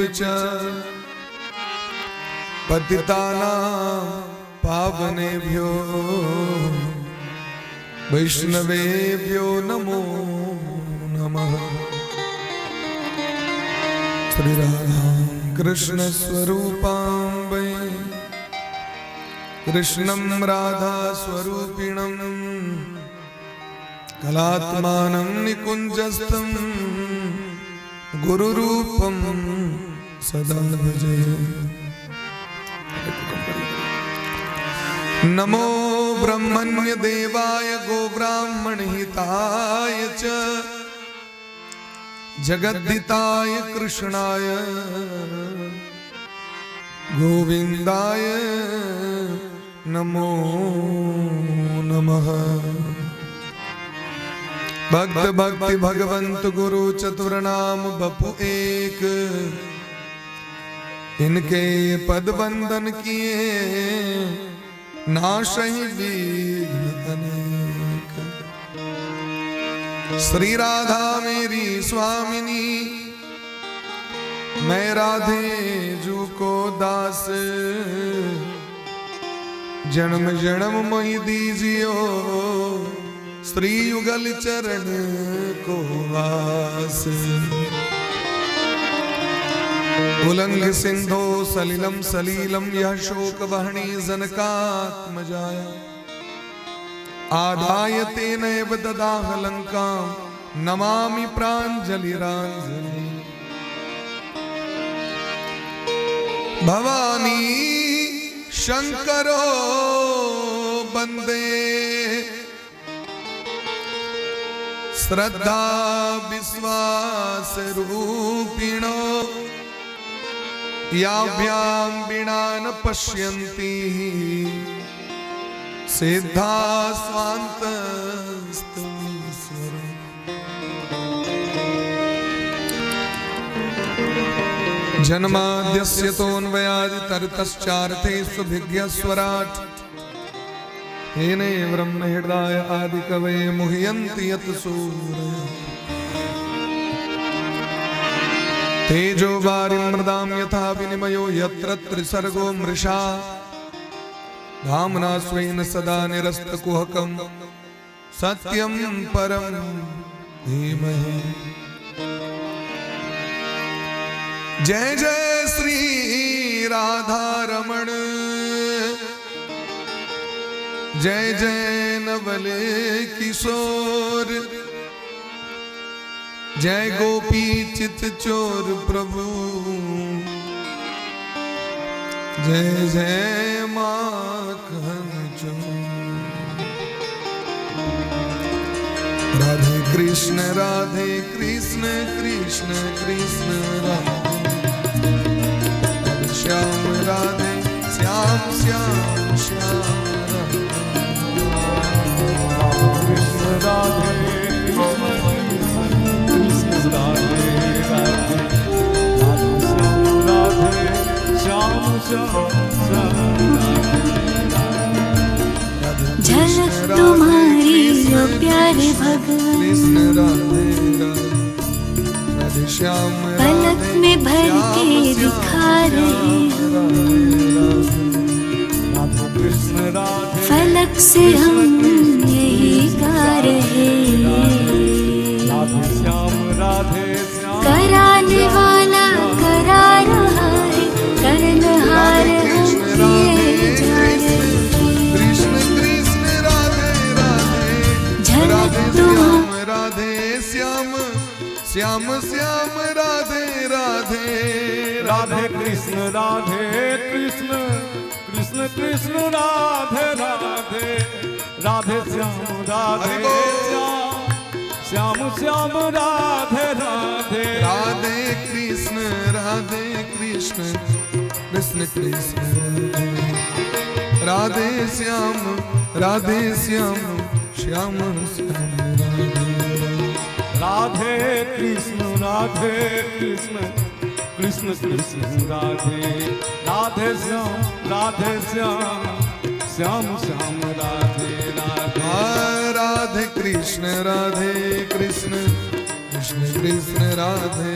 च पतितानां पावनेभ्यो वैष्णवेभ्यो नमो नमः। श्री राधा कृष्ण स्वरूपां वै कृष्णं राधा स्वरूपिणं कलात्मानं निकुञ्जस्थं गुरुरूपं सदा भजे। नमो ब्रह्मण्य देवाय गोब्राह्मणहिताय च जगद्धिताय कृष्णाय गोविन्दाय नमो नमः। भक्त भक्ति भगवंत गुरु चतुर नाम बपु एक, इनके पद वंदन किए नाशहि विघ्न अनेक। श्री राधा मेरी स्वामिनी, मैं राधे जू को दास। जन्म जन्म मोहि दीजियो श्री युगल चरण को वास। उलंघ सिंधो सलिलम सलीलम यह शोक वहनी जनकात्मजाया, आदाय तेनैव ददाह लंकां नमामि प्रांजलिरांजलि। भवानी शंकरो वंदे, श्रद्धा विश्वास रूपिणो याभ्यां विना न पश्यन्ति सिद्धा स्वान्तस्थमीश्वरम्। जन्माद्यस्य तोऽन्वयादितरतश्चार्थेष्वभिज्ञस्वराट् तेने ब्रह्महृदाय आदिकवये मुह्यन्ति यत् सूरयः। तेजो वारिमृदां यथा विनिमयो यत्र त्रिसर्गो मृषा, धाम्ना स्वेन सदा निरस्तकुहकं सत्यं परं धीमहि। जय जय श्री राधा रमण, जय जय नवल किशोर, जय गोपी चित चोर प्रभु, जय जय माखन चोर। राधे कृष्ण राधे कृष्ण कृष्ण कृष्ण राधे राधे श्याम राधे श्याम श्याम श्याम राधे। कृष्ण राधे कृष्ण कृष्ण राधे राधे, राधे श्याम राधे श्याम श्याम श्याम राधे। राधे झलक कृष्ण राधे तुम्हारी कृष्ण ओ प्यारे भगवान, कृष्ण राधे राधे, राधे श्याम पलक राधे में भर श्याम के श्याम दिखा रहे श्याम हम। राधे राधे। राधे कृष्ण राधे फलक से हम यही गा रहे। राधे श्याम राधे श्याम कराने वाला करा रहा है, करनहार राधे हम कृष्ण किए राधे जा कृष्ण रहे। कृष्ण कृष्ण राधे राधे, झलक राधे तुम श्याम राधे श्याम श्याम श्याम राधे राधे। राधे कृष्ण राधे कृष्ण कृष्ण कृष्ण राधे राधे, राधे श्याम राधे हरि बोल। श्याम श्याम श्याम राधे राधे। राधे कृष्ण राधे कृष्ण कृष्ण कृष्ण राधे राधे, श्याम राधे श्याम श्याम श्याम राधे राधे कृष्ण राधे कृष्ण कृष्ण कृष्ण राधे राधे, श्याम राधे श्याम श्याम श्याम राधे राधे। राधे कृष्ण राधे कृष्ण कृष्ण कृष्ण राधे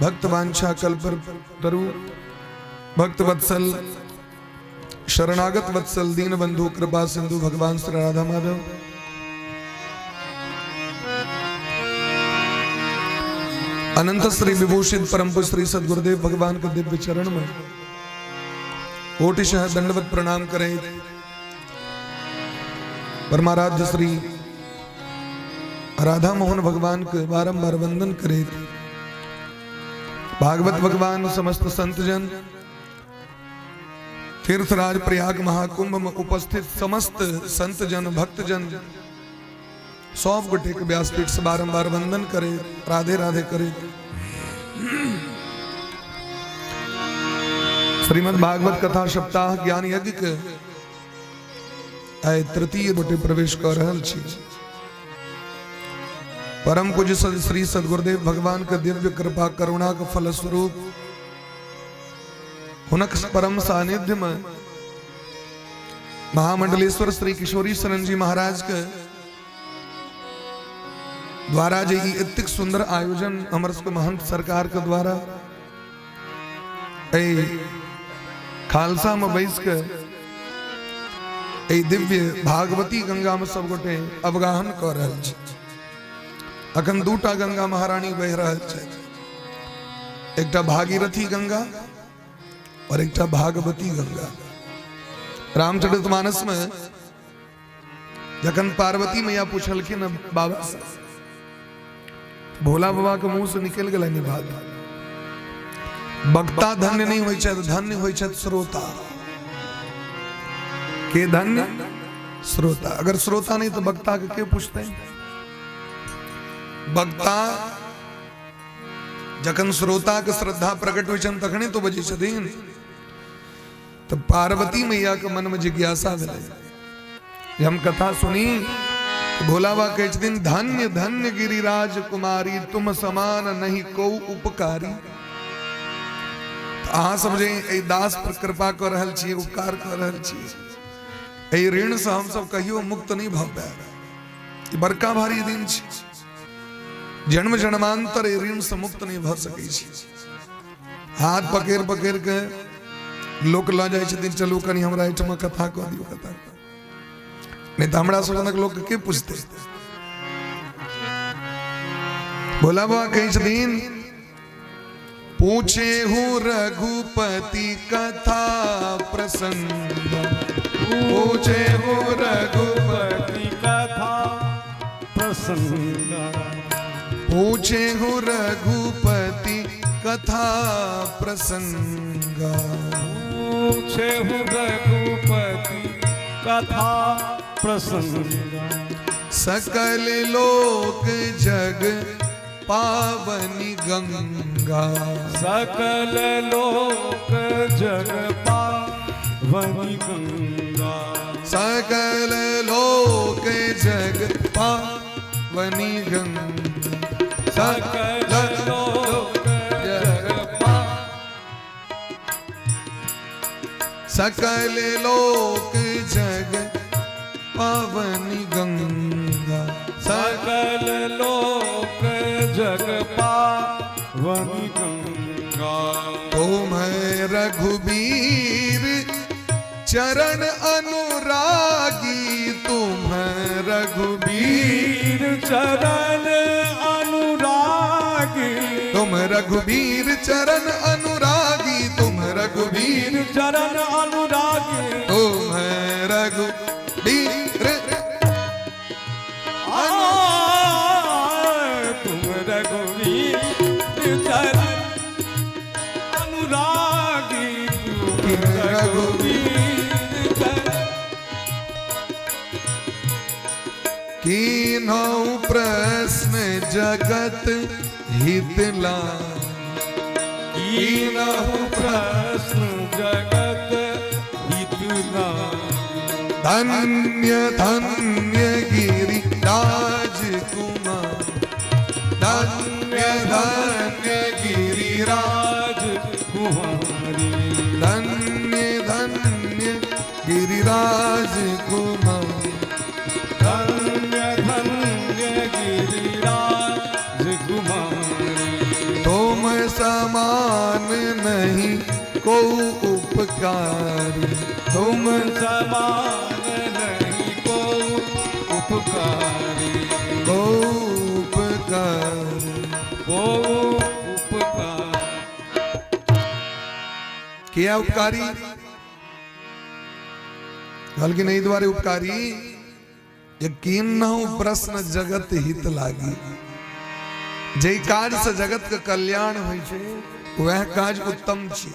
भक्त वांछा कल्प तरु, भक्त वत्सल, शरणागत वत्सल, दीन बंधु कृपा सिंधु भगवान श्री राधा माधव, अनंत श्री विभूषित परम पूज्य श्री सदगुरुदेव भगवान के दिव्य चरण में कोटिशः दंडवत प्रणाम करें। परमाराध्य श्री राधा मोहन भगवान के बारंबार वंदन करें। भागवत भगवान समस्त संतजन, तीर्थराज प्रयाग महाकुंभ में उपस्थित समस्त संतजन भक्तजन सब गोटे के व्यासपीठ से बारंबार वंदन करे, राधे राधे करे। श्रीमद् भागवत कथा सप्ताह ज्ञान यज्ञ के आइ तृतीय गोटे प्रवेश कर रहल छी। परम पूज्य श्री सदगुरुदेव भगवान के दिव्य कृपा करुणा के फलस्वरूप हुनक परम सानिध्य में महामंडलेश्वर श्री किशोरी शरण जी महाराज के द्वारा जे ई एतेक सुंदर आयोजन हमर सबके महंत सरकार के द्वारा एहि खालसा में बैस के एहि दिव्य भागवती गंगा में सब गोटे अवगाहन कऽ रहल छी। अखन दूटा गंगा महारानी बहि रहल छै, एकटा भागीरथी गंगा और एकटा भागवती गंगा। रामचरितमानस में जखन पार्वती मैया पूछलखिन बाबा से, भोला बाबा के मुंह से निकल गेलनि बात, वक्ता धन्य नहीं होइ छथि, धन्य होइ छथि श्रोता। के धन्य? श्रोता। अगर श्रोता नहीं तो वक्ता के के पूछते? वक्ता जखन श्रोता के श्रद्धा प्रकट होइ छनि तखने तो बजै छथिन। तो पार्वती मैया के मन में जिज्ञासा भेलै जे हम कथा सुनी। तो भोला बाबा कहै छथिन, धन्य धन्य गिरिराज कुमारी, तुम समान नहीं को उपकारी। तो अहाँ सब जे एहि दास पर कृपा कऽ रहल छी, उपकार कऽ रहल छी, एहि ऋण से हम सब कहियो मुक्त नहीं भऽ पायब। ई बड़का भारी ऋण छी, जन्म जन्मांतर एहि ऋण से मुक्त नहीं भऽ सकै छी। हाथ पकड़ि पकड़ि के लोक लऽ जाइ छथिन, चलू कनि हमरा एहिठाम कथा कऽ दियौ, कथा नहीं तऽ हमरा सब लोक के पूछते। भोला बाबा कहै छथिन, पूछे हूँ रघुपति कथा प्रसंग, पूछे हूँ रघुपति कथा प्रसंग, पूछे हूँ रघुपति कथा प्रसंग, पूछे हूँ रघुपति कथा प्रसंग, सकल लोक जग पावनी गंगा, सकल लोक जग पावनी गंगा, सकल लोक जग पावनी गंगा, सकल लोक जग पा सकल लोक जग पावनी गंगा, सकल लोक जग पावनी गंगा। तुम रघुबीर चरण अनुरागी, तुम रघुबीर वीर चरण अनुरागी, तुम रघुबीर चरण अनुरागी, तुम रघुबीर वीर चरण अनुरागी, तुम रघुबीर आ, तुम रघुवीर चरण अनुरागी, तुम रघुवीर चरण कीन्हौ प्रश्न जगत हित ला, कीनहु प्रश्न जगत हित लागी, धन्य धन्य गिरि राजकुमार, धन्य धन्य गिरिराज कुमारी, धन्य धन्य गिरिराज कुमार, धन्य धन्य गिरिराज कुमारी, तुम समान नहीं को उपकारी। तुम समान नहीं को उपकारी। को उपकारी। को उपकार। किया उपकारी? कहलखिन एहि दुआरे उपकारी जे किन्नहु प्रश्न जगत हित लागी। जाहि काज से जगत के कल्याण होइ छै वएह काज उत्तम छै।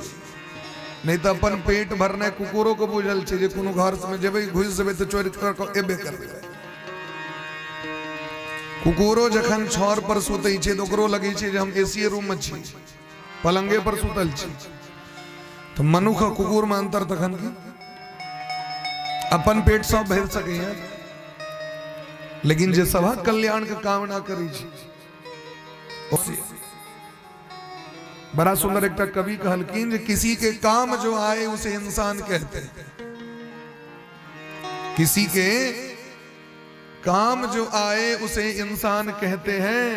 नहीं तऽ अपन पेट भरनाइ कुकुरो के बुझल छै जे कोनो घर में जेबै घुसि जेबै तऽ चोरि कर कऽ एबे करबै। कुकुरो जखन छड़ पर सुतै छै तऽ ओकरो लगै छै जे हम एसीए रूम में छी, पलंगे पर सुतल छी। तऽ मनुख आ कुकुर में अंतर तखन की? अपन पेट सब भरि सकैया, लेकिन जे सभक कल्याण के कामना करै छै। बड़ा सुंदर एकटा कवि कहलखिन जे किसी के काम जो आए उसे इंसान कहते हैं, किसी के काम जो आए उसे इंसान कहते हैं,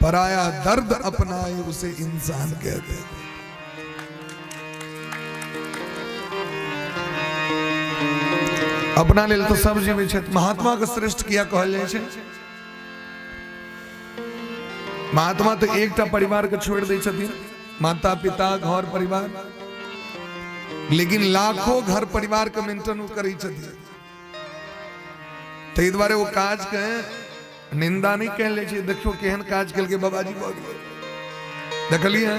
पराया दर्द अपनाए उसे इंसान कहते हैं। अपना लेल तऽ सब जीबै छथि। महात्मा के श्रेष्ठ किया कहल जाइ छै? महात्मा तऽ एकटा परिवार के छोड़ि दै छथिन, माता पिता घर परिवार, लेकिन लाखों घर परिवार के मेंटेन ओ करै छथिन। ताहि दुआरे ओ काज के निंदा नहि कयल जाइ छै। देखियौ केहन काज केलकै बाबाजी, भऽ गेलै। देखलियै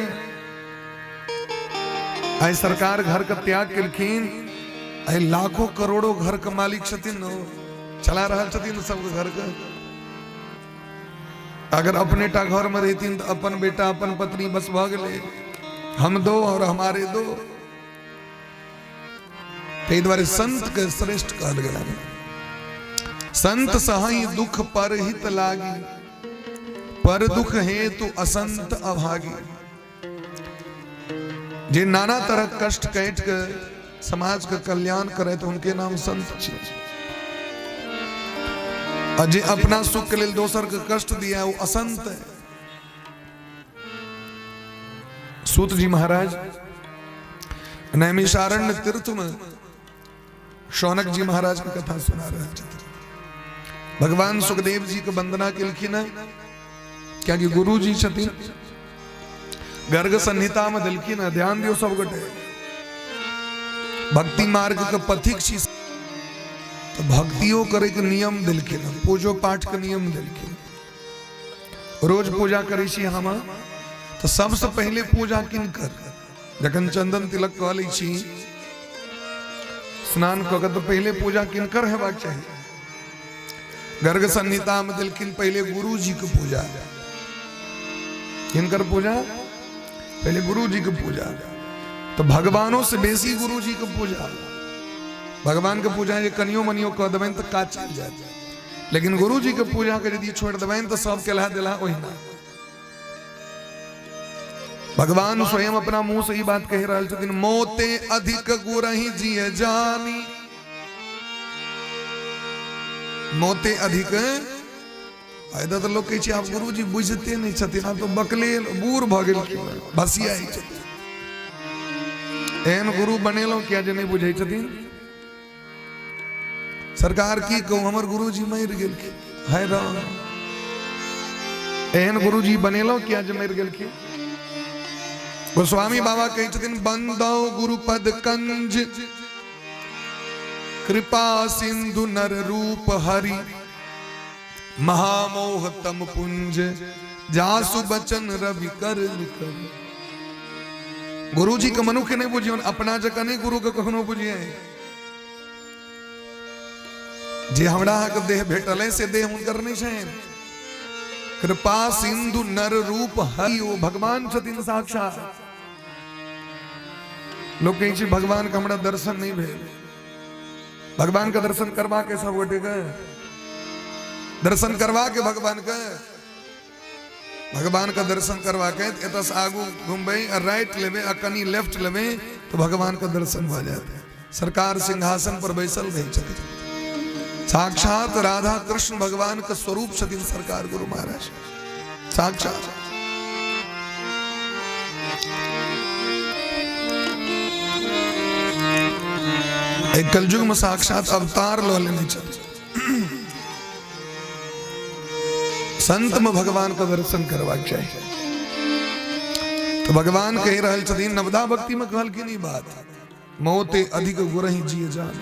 आइ सरकार घर के त्याग केलखिन, आइ लाखों करोड़ों घर के मालिक छथिन ने, चला रहल छथिन सबके घर के। अगर अपने टा घर में रहथिन तऽ अपन बेटा अपन पत्नी बस भऽ गेलै, हम दो और हमारे दो। ताहि दुआरे संत के श्रेष्ठ कहल गेल। संत सही दुख पर हित लागी, पर दुख हेतु असंत अभागी। जे नाना तरह कष्ट काटि के समाज के कल्याण करे तो उनके नाम संत छै। आ जे अपना सुख के लेल दोसर के कष्ट दिया वो असंत है। सूत जी महाराज नैमिषारण्य तीर्थ में शौनक जी महाराज की कथा सुना रहे छथिन। भगवान सुखदेव जी के वंदना केलखिन है, कियाकि गुरु जी छथिन। गर्ग संहिता में देलखिन है, ध्यान दियो सब गोटे, भक्ति मार्ग के पथिक छी तो भक्तियों करे के नियम देलखिन है, पूजो पाठ के नियम देलखिन। रोज पूजा करै छी हम तो सबसे पहले पूजा किनकर? जखन चंदन तिलक कऽ लै छी, स्नान कऽ के, तऽ पहिले पूजा किनकर हेबाक चाही? गर्ग संहिता में देलखिन पहिले गुरु जी के पूजा। किनकर पूजा? पहले गुरु जी के पूजा। तो भगवानों से बेसी गुरु जी के पूजा। भगवान के पूजा जे कनियो मनियो कऽ देबनि तऽ काज चलि जायत, लेकिन गुरु जी के पूजा के यदि छोड़ि देबनि तऽ सब केलहा देलहा ओहिना। भगवान स्वयं अपना मुंह से ई बात कहि रहल छथिन, मोते अधिक गुरहि जिय जानी। मोते अधिक। एतऽ तऽ लोक कहै छै आब गुरुजी बुझिते नहि छथिन, आब तऽ बकले बूढ़ भऽ गेलखिन, भसियाइ छथिन। एहन गुरु बनेलहुँ किया जे नहि बुझै छथिन? सरकार की कहू, हमर गुरुजी मरि गेलखिन। हाय राम, एहन गुरुजी बनेलहुँ किया जे मरि गेलखिन? गोस्वामी बाबा कहै छथिन, बंदौ गुरुपद कंज कृपा सिंधु नर रूप हरि, महामोह तम पुंज जासु बचन रवि कर निकर। गुरुजी के मनुष्य नहीं बुझियौन, अपना जकाँ नहीं गुरु के कखनो बुझिए। जे हमरा अहाँके देह भेटल है से देह हुनकर नहीं छनि। कृपा सिंधु नर रूप हरि, ओ भगवान छथिन साक्षात। लोक कहै छै भगवान के हमरा दर्शन नहीं भेल। भगवान के दर्शन करवा के सब गोटे के दर्शन करवा के भगवान के भगवान के दर्शन करवा के एतऽ से आगू घुमबै आ राइट लेबै आ कनि लेफ्ट लेबै तऽ भगवान के दर्शन भऽ जायत। सरकार सिंहासन पर बैसल रहै छथिन, साक्षात राधा कृष्ण भगवान के स्वरूप छथिन सरकार गुरु महाराज साक्षात। एहि कलयुग में साक्षात अवतार लऽ लेने छथिन। संत में भगवान के दर्शन करबाक चाही। तो भगवान कहि रहल छथिन नवधा भक्ति में कहलखिन ई बात, मौते अधिक गुरहि जिय जान।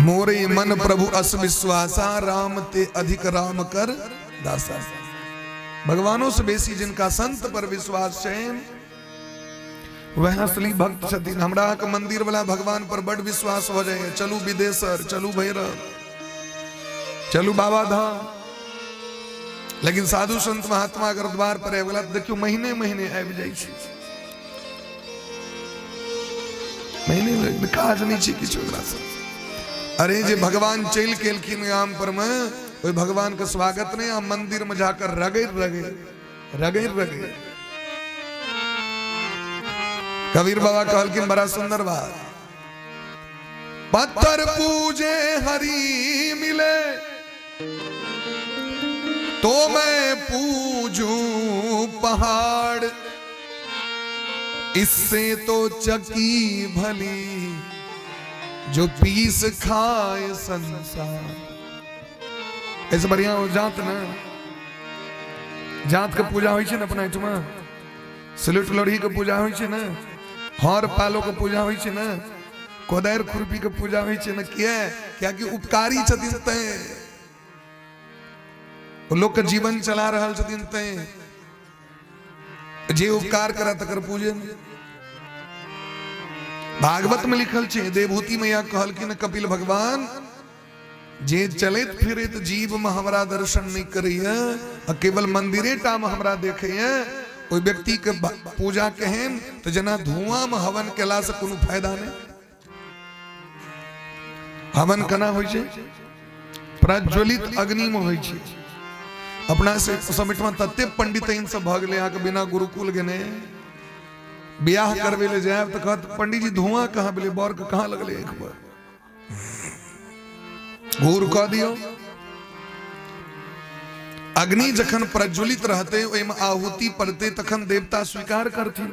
मोरे मन प्रभु अस विश्वासा, राम ते अधिक राम कर दासा। भगवानों से बेसी जिनका संत पर विश्वास छनि वह असली भक्त छथिन। हमरा अहाँके मंदिर वाला भगवान पर बड विश्वास हो जाइए, चलू विदेशर, चलू भैरव, चलू बाबा धाम, लेकिन साधु संत महात्मा अगर द्वार पर आबि गेला तऽ देखियौ महीने महीने आबि जाइ छै, महीने महीने काज नहि छै किछु ओकरा से। अरे जे भगवान चलि के एलखिन गाम पर में, ओहि भगवान के स्वागत नहीं, आ मंदिर में जाकर रगड़ रगड़ रगड़ रगड़। कबीर बाबा कहलखिन बड़ा सुंदर बात, पत्थर पूजे हरि मिले तो मैं पूजूं पहाड़, इससे तो चकी भली जो पीस खाए संसार। ऐसे बढ़िया हो जात ना, जात के पूजा होइ छै ने अपना एहिठमा, सिलौट लोढ़ी के पूजा होइ छै ने, हर पालो के पूजा होइ छै ने, कोदारि खुरपी के पूजा होइ छै ने। किया? कियाकि उपकारी छथिन तैं, लोक के जीवन चला रहल छथिन तैं, जे उपकार करे तकर पूजे। भागवत में लिखल छै, देवहूति मैया कहलखिन कपिल भगवान, जे चलैत फिरैत जीव में हमरा दर्शन नहीं करैया आ केवल मंदिरे टा में हमरा देखैया, ओहि व्यक्ति के पूजा केहन तो जेना धुआं में हवन केला से कोनो फायदा नहीं। हवन केना होइ छै? प्रज्वलित अग्नि में होइ छै। अपना से सब एहिठमा तते पंडित सब भऽ गेलै अहाँके बिना गुरुकुल गेने बियाह करबै लए जायब तऽ कहत पंडित जी धुआं कहाँ भेलै, बर के कहाँ लगलै, एक बार घूर कऽ दियौ। अग्नि जखन प्रज्वलित रहतै, ओहिमे आहुति पड़तै, तखन देवता स्वीकार करथिन।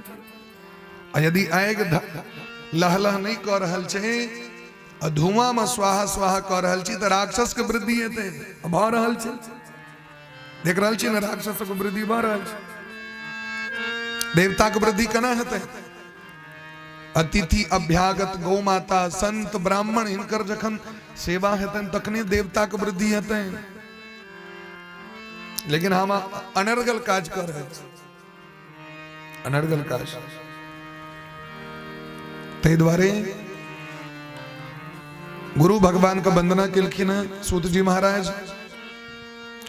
आ यदि आगि लहलह नहि कऽ रहल छै आ धुआंमे स्वाहा स्वाहा कऽ रहल छी तऽ राक्षसके वृद्धि हेतै। भऽ रहल छै, देख रहल छी ने, राक्षसक वृद्धि भऽ रहल छै। देवताके वृद्धि केना हेतै? अतिथि अभ्यागत गौ माता संत ब्राह्मण हिनकर जखन सेवा हेतनि तखने देवताके वृद्धि हेतनि। लेकिन हम अनर्गल काज कऽ रहल छी, अनर्गल काज। ताहि दुआरे गुरु भगवान के वंदना केलखिन हैं सूत जी महाराज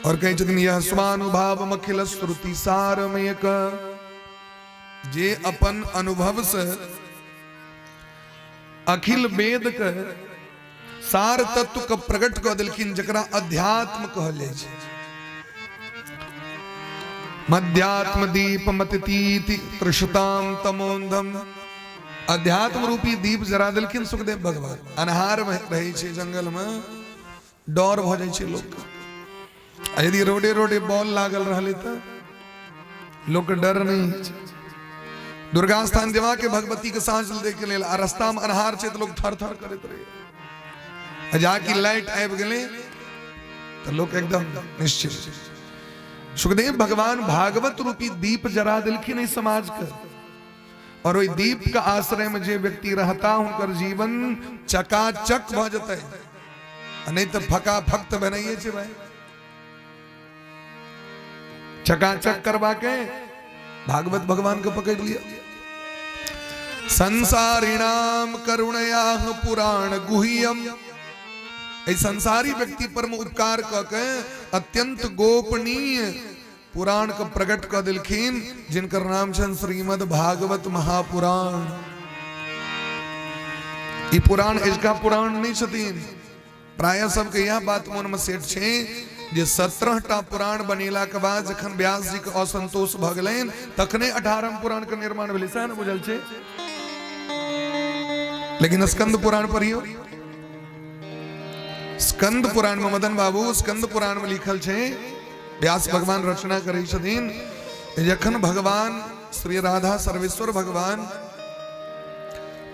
और कहै छथिन यह स्वानुभाव अखिल श्रुति सारमेक, जे अपन अनुभव से अखिल वेद के सार तत्व के प्रकट कऽ देलखिन, जकरा अध्यात्म कहल जाइ छै। मध्यात्म दीप मतितीति तृषताम तमोन्धम, अध्यात्म रूपी दीप जरा देलखिन सुखदेव भगवान। अन्हार में रहै छै जंगल में, डर भऽ जाइ छै लोक। आ यदि रोडे रोडे बॉल लागल रहलै तऽ लोक डर नहि होइ छै। दुर्गा स्थान जेबा के भगवती के साँझ दै के लेल आ रास्ता में अन्हार छै तऽ लोक थर थर करैत रहै, आ जाकि लाइट आबि गेलै तऽ लोक एकदम निश्चित। सुखदेव भगवान भागवत रूपी दीप जरा देलखिन एहि समाज के, और ओहि दीप के आश्रय में जे व्यक्ति रहता हुनकर जीवन चकाचक भऽ जेतै, आ नहि तऽ फका फक तऽ बनाइए छै भाई। चकाचक करवा के भागवत भगवान के पकड़ लिया। संसारिणाम करुणयाह पुराण गुह्यम, एहि संसारी व्यक्ति पर में उपकार कऽ के अत्यंत गोपनीय पुराण के प्रकट कऽ देलखिन, जिनकर नाम छनि श्रीमद् भागवत महापुराण। ई पुराण एजका पुराण नहीं छथिन। प्रायः सबके यह बात मन में सेट छै जे 17 टा पुराण बनेला के बाद जखन व्यास जी के असंतोष भऽ गेलनि तखने 18 पुराण के निर्माण भेलै, सएह ने बुझल छै। लेकिन स्कंद पुराण पढ़ियौ, स्कंद पुराण में मदन बाबू, स्कंद पुराण में लिखल छै, व्यास भगवान रचना करै छथिन, जखन भगवान श्री राधा सर्वेश्वर भगवान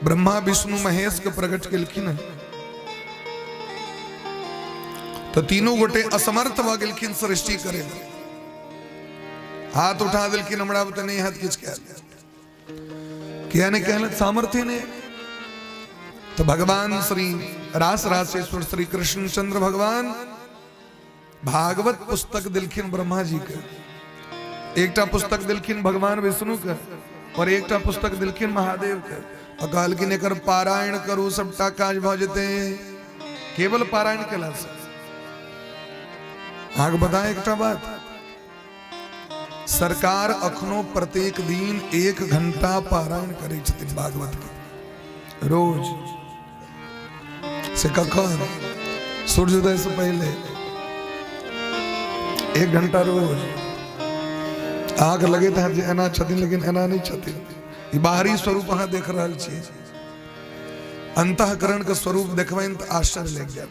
ब्रह्मा विष्णु महेश के प्रकट केलखिन हँ तऽ तीनू गोटे असमर्थ भऽ गेलखिन सृष्टि करे लए। हाथ उठा देलखिन, हमरा बुते नहि हैत किछु कयल। किया नहि कहल? सामर्थ्य नहि। तऽ भगवान श्री रास रासेश्वर श्री कृष्णचंद्र भगवान भागवत पुस्तक देलखिन ब्रह्मा जी के, एकटा पुस्तक देलखिन भगवान विष्णु के और एकटा पुस्तक देलखिन महादेव के और कहलखिन एकर पारायण करू, सबटा काज भऽ जेतै केवल पारायण केला से। अहाँके बताए एकटा बात, सरकार अखनो प्रत्येक दिन 1 घंटा पारायण करै छथिन भागवत के रोज। से कखन? सूर्योदय से पहले 1 घंटा रोज। अहाँके लगैत हैत जे एना छथिन, लेकिन एना नहि छथिन। ई बाहरी स्वरूप अहाँ देख रहल छी, अंतःकरण के स्वरूप देखबनि तऽ आश्चर्य लागि जायत।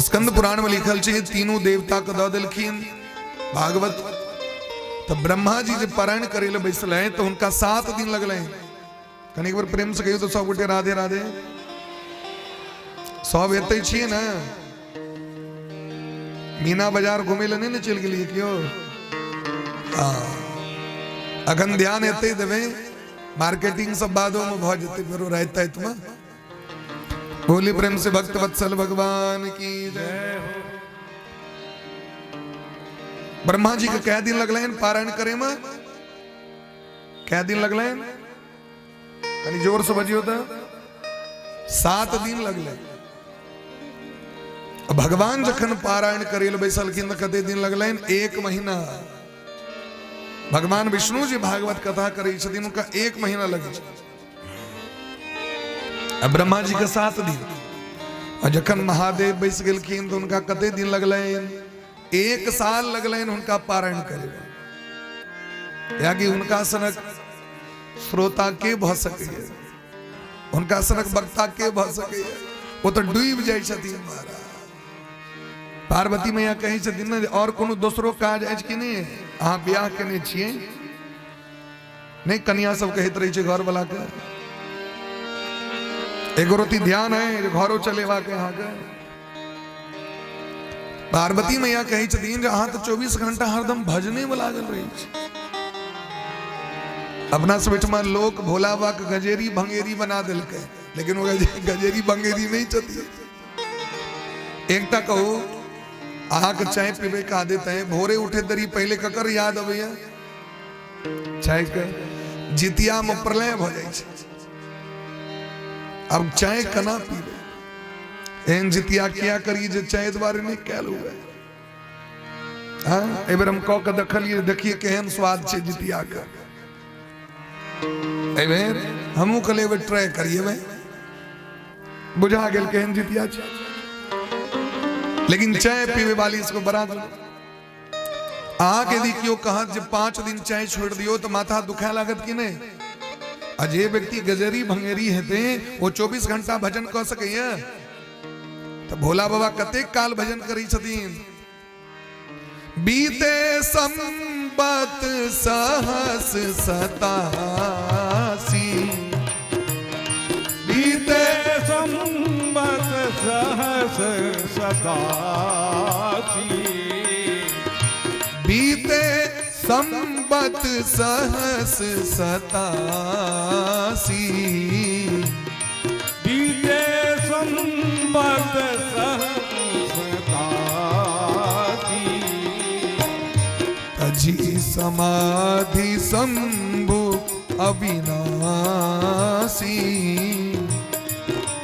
स्कंद पुराण में लिखल छै तीनू देवता के दऽ देलखिन भागवत। तऽ ब्रह्मा जी जे पारायण करे लए बैसलै तऽ हुनका 7 दिन लगलै। कनि एक बेर प्रेम से कहियौ तऽ सब गोटे राधे राधे। सब एतै छियै ने? मीना बाजार घुमै लए नहि ने चलि गेलियै केओ? हँ, अखन ध्यान एतै देबै, मार्केटिंग सब बादो में भऽ जेतै फेरो राति ताति में। बोली प्रेम से भक्त वत्सल भगवान की जय। ब्रह्मा जी के कै दिन लगलनि पारायण करे में? कै दिन लगलनि? कनि जोर से बजियो तऽ। 7 दिन लगलै। भगवान जखन पारायण करे लए बैसलखिन तऽ कते दिन लगलनि? 1 महीना। भगवान विष्णु जी भागवत कथा करै छथिन, हुनका 1 महीना लगै छै, आ ब्रह्मा जी के 7 दिन। आ जखन महादेव बैस गेलखिन तऽ हुनका कते दिन लगलनि? 1 साल लगलनि हुनका पारायण करे। कियाकि हुनका सनक श्रोता के भऽ सकैए, हुनका सनक वक्ता के भऽ सकैए, ओ तऽ डूबि जाइ छथिन महाराज। पार्वती मैया कहै छथिन ने आओर कोनो दोसरो काज अछि कि नहि? अहाँ बियाह केने छियै नहि? कनिया सब कहैत रहै छै घरवला के, एगो रोटी ध्यान है जे घरो चलेबाक अहाँके। पार्वती मैया कहै छथिन जे अहाँ तऽ 24 घंटा हरदम भजने मे लागल रहै छी। अपना सब ओहिठमा लोक भोला बाबा के गजेरी भंगेरी बना देलकै, लेकिन ओ गजेरी भंगेरी नहि छथिन। एकटा कहू, अहाँके चाय पीबै के आदत है, भोरे उठे देरी पहले ककर याद अबैया? चाय के। जितिया में प्रलय भऽ जाइ छै, अब चाय केना पीबै? एहन जितिया किया करी जे चाय दुआरे नहि कयल हुए? हाँ, एहि बेर हम कऽ के देखलियै, देखिए केहन स्वाद छै जितिया के। एहि बेर हमहूँ कहलियै एहि बेर ट्राई करिए भाई, बुझा गेल केहन जितिया छै। लेकिन चाय पीवे वाली इसको बड़ा अहाँके यदि केओ कहत जे 5 दिन चाय छोड़ि दियौ तऽ माथा दुखाय लागत कि नहि? आ जे व्यक्ति गजरी भंगेरी हेतै ओ 24 घंटा भजन कऽ सकैया? तऽ भोला बाबा कतेक काल भजन करै छथिन? बीते संबत सहस 87, बीते संबत सहस 87, बीते संबत सहस 87, बीते संबत सहस 87, तजी समाधि शंभु अविनाशी,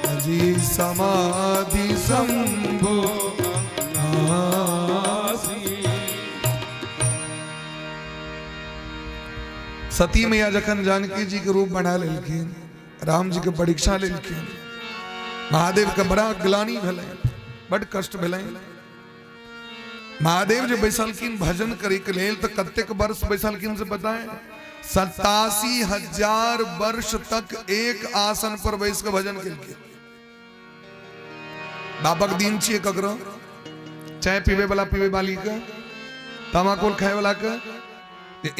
तजी समाधि शंभु अविनाशी। सती मैया जखन जानकी जी के रूप बना लेलखिन, राम जी के परीक्षा लेलखिन, महादेव के बड़ा ग्लानि भेलै, बड कष्ट भेलै। महादेव जे बैसलखिन भजन करे के लेल तऽ कतेक वर्ष बैसलखिन से बताए? 87,000 वर्ष तक एक आसन पर बैस के भजन केलखिन। बापक दिन छियै ककरो? चाय पीबे वाला पीबे वाली के, तमाकुल खाए वाला के,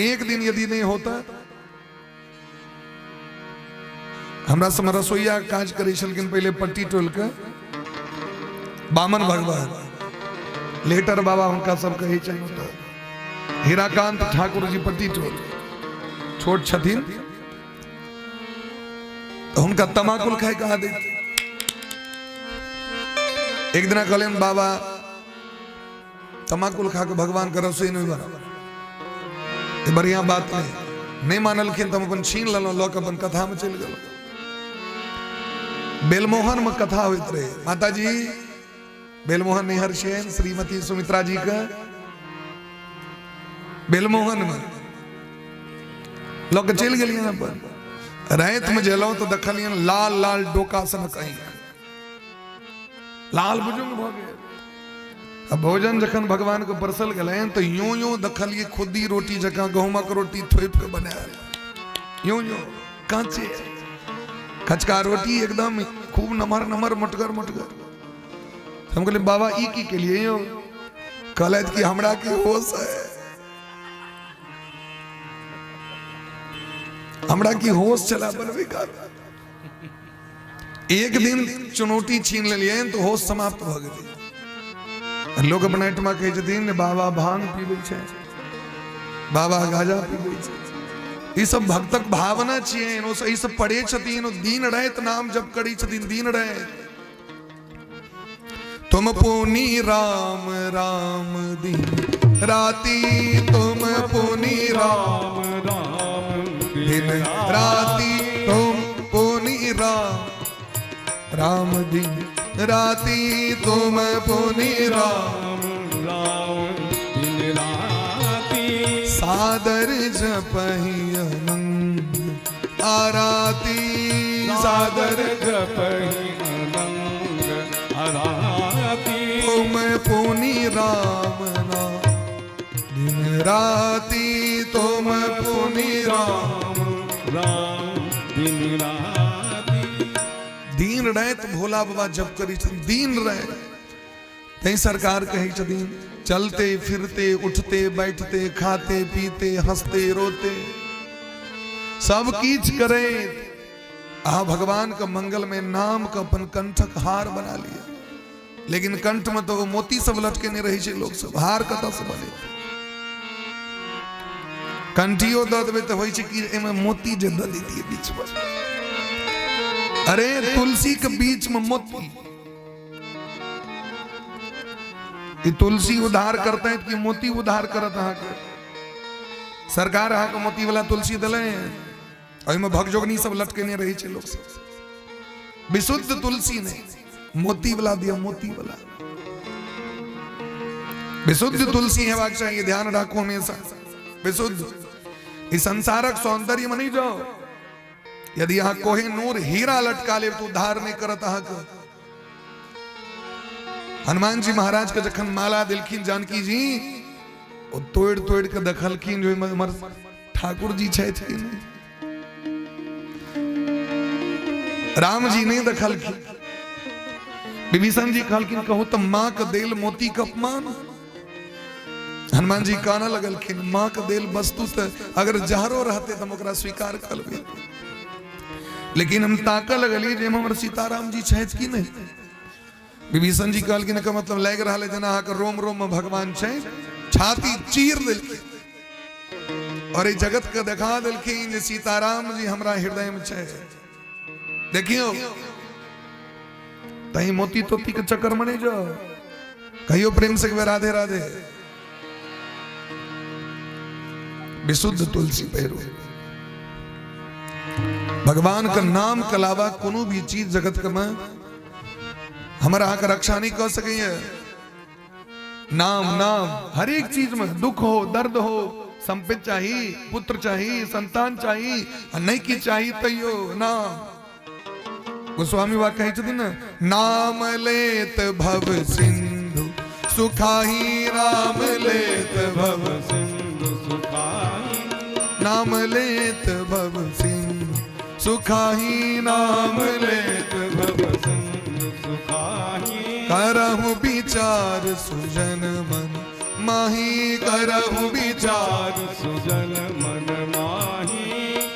एक दिन यदि नहीं होता। हमरा सब रसोईया काज करै छलखिन पहिले पट्टी टोल के बामन भगवान, लेटर बाबा हुनका सब कहै छनि ओतऽ, हीराकांत ठाकुर जी पट्टी टोल छोट छथिन, तऽ हुनका तमाकुल खायके आदत। एक दिना कहलियनि बाबा तमाकुल खा के भगवान के रसोई नहीं बना, ई बढ़िया बात नहीं। नहीं मानलखिन तऽ हम अपन छीन लेलहुँ, लऽ के अपन कथा में चलि गेलहुँ। बेलमोहन में कथा होइत रहे माताजी, बेलमोहन नैहर छियनि श्रीमती सुमित्रा जी के, बेलमोहन में लऽ के चलि गेलियनि अपन। राति में जेलहुँ तऽ देखलियनि लाल लाल डोका सनक आँखि, लाल बुजुर्ग भऽ गेल। आ भोजन जखन भगवान के परसल गेलनि तऽ यूं यूं देखलियै खुद्दी रोटी जकाँ गहूमक रोटी थोपि के बनायल, यूं यूं कांचे कचका रोटी एकदम खूब नमहर नमहर मोटगर मोटगर। हम कहलियै बाबा ई की केलियै यौ? कहलथि कि हमरा की होश है, हमरा की होश चला बनबै काल। एक दिन चुनौती छीन लेलियनि तऽ होश समाप्त भऽ गेलै। लोक अपना एहिठमा कहै छथिन बाबा भांग पीबै छै, बाबा गाजा पीबै छै, ई सब भक्तक भावना छियनि। ओ सब ई सब पढ़ै छथिन, ओ दिन राति नाम जप करै छथिन, दिन राति। तुम पुनि राम राम दिन राती, तुम पुनि राम राम दिन राती, तुम पुनि राम राम दिन राती, तुम पुनि राम राम दिन राती। सादर जपहि अनंग आराती, सादर जपहि अनंग आराती, तुम पुनि राम नाम दिन राती, तुम पुनि राम राम दिन राती। दिन राति भोला बाबा जप करै छथिन दिन राति। तैं सरकार कहै छथिन चलते फिरते उठते बैठते खाते पीते हंसते रोते सब किछु करैत अहाँ भगवान के मंगल में नाम के अपन कंठक हार बना लिया। लेकिन कंठ में तो वो मोती सब लटकेने रहै छै लोक सब, हार कतऽ से बने? कंठियो दऽ देबै तऽ होइ छै कि एहिमे मोती जे दऽ दैतियै बीच में। अरे तुलसी के बीच में मोती, ई तुलसी उद्धार करते कि मोती उद्धार करत? अहाँके सरकार अहाँके मोती वाला तुलसी देले, ओहिमे भगजोगनी सब लटकेने रहै छै लोक सब। विशुद्ध तुलसी नहीं, मोती वाला दिया, मोती वाला विशुद्ध तुलसी हेबाक चाहिए। ध्यान राखू हमेशा विशुद्ध। इस संसारक सौंदर्य में नहीं जाओ। यदि अहाँ कोहिनूर हीरा लटका लेब तो उद्धार नहीं करत अहाँके। हनुमान जी महाराज के जखन माला दिलखिन जानकी जी, ओ तोड़ तोड़ के देखलखिन जो हमर ठाकुर जी छथि कि नहीं। राम जी नहीं देखलखिन। विभीषण जी कहलखिन कहू तो माँ के देल मोती के अपमान। हनुमान जी काना लगलखिन माँ के देल वस्तु तो अगर जहरो रहते तो हम ओकरा स्वीकार कर लेबै, लेकिन हम ताकऽ लगलियै जे हमर सीताराम जी छथि कि नहीं। विभीषण जी कहलखिन एकर मतलब लागि रहल है जेना अहाँके रोम रोम में भगवान छै। छाती चीर देलखिन और एहि जगत के देखा देलखिन जे सीताराम जी हमरा हृदय में छै। देखियौ तही मोती तोती के चक्कर में नहीं जाओ। कहियो प्रेम से राधे राधे। विशुद्ध तुलसी पहिरो। भगवान का नाम के अलावा कोनो भी चीज जगत के में हमर अहाँके रक्षा नहीं कऽ सकैए। नाम नाम हर एक चीज में दुख हो दर्द हो, संपत्ति चाही, पुत्र चाही, संतान चाही, आ नहीं की चाही तैयो नाम। गोस्वामी बा कहै छथिन ने, नाम लेत भव सिंधु सुखाही, राम लेत भव सिंधु सुखाही, नाम लेत भव सिंधु सुखाही, नाम लेत भव सिंधु सुखाही, कर करहु विचार सुजन मन माही, करहु विचार सुजन मन माही।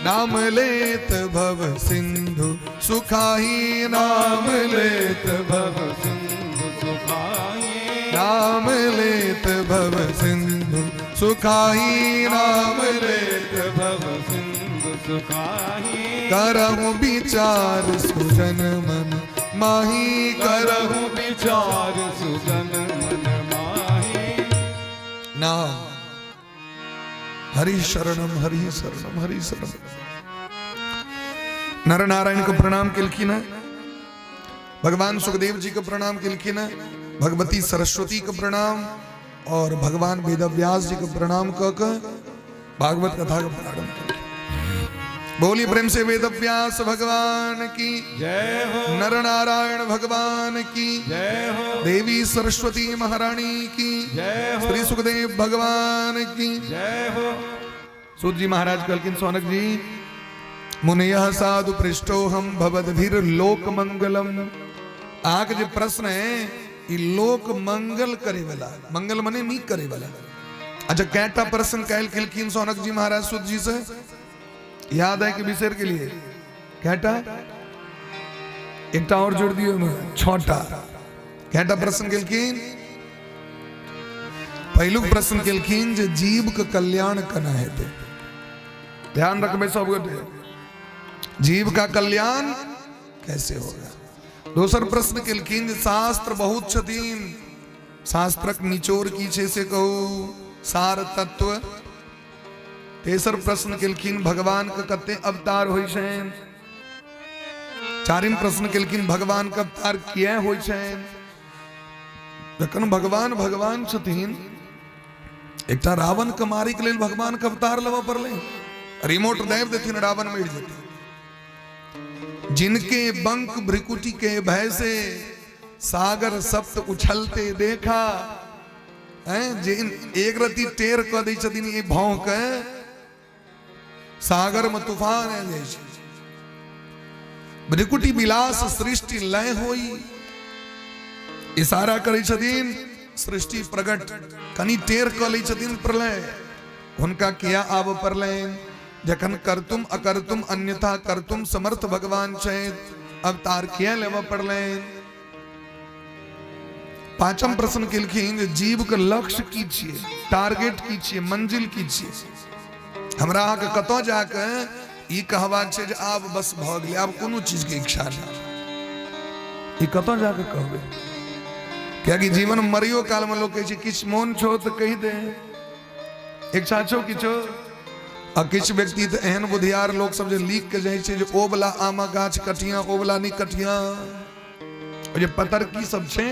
नाम लेत भव सिंधु सुखाही, नाम लेत भव सिंधु सुखाही, नाम लेत भव सिंधु सुखाही, नाम लेत भव सिंधु सुखाही। करहु विचार सुजन मन माही, करहु विचार सुजन मन माही। नाम हरि शरणम, हरि शरणम, हरि शरणम। नर नारायण को प्रणाम केलखिन है, भगवान सुखदेव जी को प्रणाम केलखिन है, भगवती सरस्वती को प्रणाम और भगवान वेदव्यास जी को प्रणाम क के भागवत कथा का प्रारंभ केलखिन। बोली प्रेम से वेदव्यास भगवान की जय हो। नर नारायण भगवान की जय हो। देवी सरस्वती महारानी की जय हो। श्री सुखदेव भगवान की जय हो। सूत जी महाराज कहलखिन, सौनक जी, मुनयः साधु पृष्ठो हम भवद्भिर लोक मंगलम। अहाँके जे प्रश्न है ई लोक मंगल करे वाला, मंगल मने नीक करे वाला। अच्छा, कैटा प्रश्न कैल केलखिन सौनक जी महाराज सूत जी से? याद है कि बिसर के लिए? कैटा? एकटा और जोड़ दियो, छटा। कैटा प्रश्न केलखिन? पहिलुक प्रश्न केलखिन जे जीव के कल्याण केना हेतै। ध्यान रखबै सब गोटे, जीव का कल्याण कैसे होगा। दोसर प्रश्न केलखिन जे शास्त्र बहुत छथिन, शास्त्रक निचोड़ की छै से कहू, सार तत्व। तेसर प्रश्न केलखिन भगवान के कते अवतार होइ छनि। चारिम प्रश्न केलखिन भगवान के अवतार किया होइ छनि। जखन भगवान भगवान छथिन, एकटा रावण के मारे के लेल भगवान के अवतार लेबऽ पड़लै। रिमोट दाबि देथिन, रावण मरि जेतै। जिनके बंक भ्रिकुटी के भय से सागर सप्त उछलते देखा, हैं, जे एक रति टेर कऽ दै छथिन ई भौं के, सागर में तूफान आबि जाइ छै। भ्रिकुटी विलास सृष्टि लय होई, इशारा करै छथिन सृष्टि प्रकट, कनि टेर कऽ लै छथिन प्रलय। हुनका किया आबऽ पड़लनि? जखन कर्तुम अकर्तुम अन्यथा कर्तुम समर्थ भगवान छथि, अवतार किया लेबऽ पड़लनि? पांचम प्रश्न केलखिन जे जीव के लक्ष्य की छियै, टारगेट की छियै, मंजिल की छियै। हमरा अहाँके कतऽ जाके ई कहबाक छै जे आब बस भऽ गेलै, आब कोनो चीज के इच्छा नहि? ई कतऽ जाके कहबै? कियाकि जीवन मरियो काल में लोग कहै छै किछु मोन छौ तऽ कहि दे, इच्छा छौ किछो। आ किछु व्यक्ति तऽ एहन बुधियार लोक सब जे लिख के जाइ छै जे ओ वाला आमक गाछ कटिया, ओ वाला नहि कटिया, ओ जे पतरकी सब छै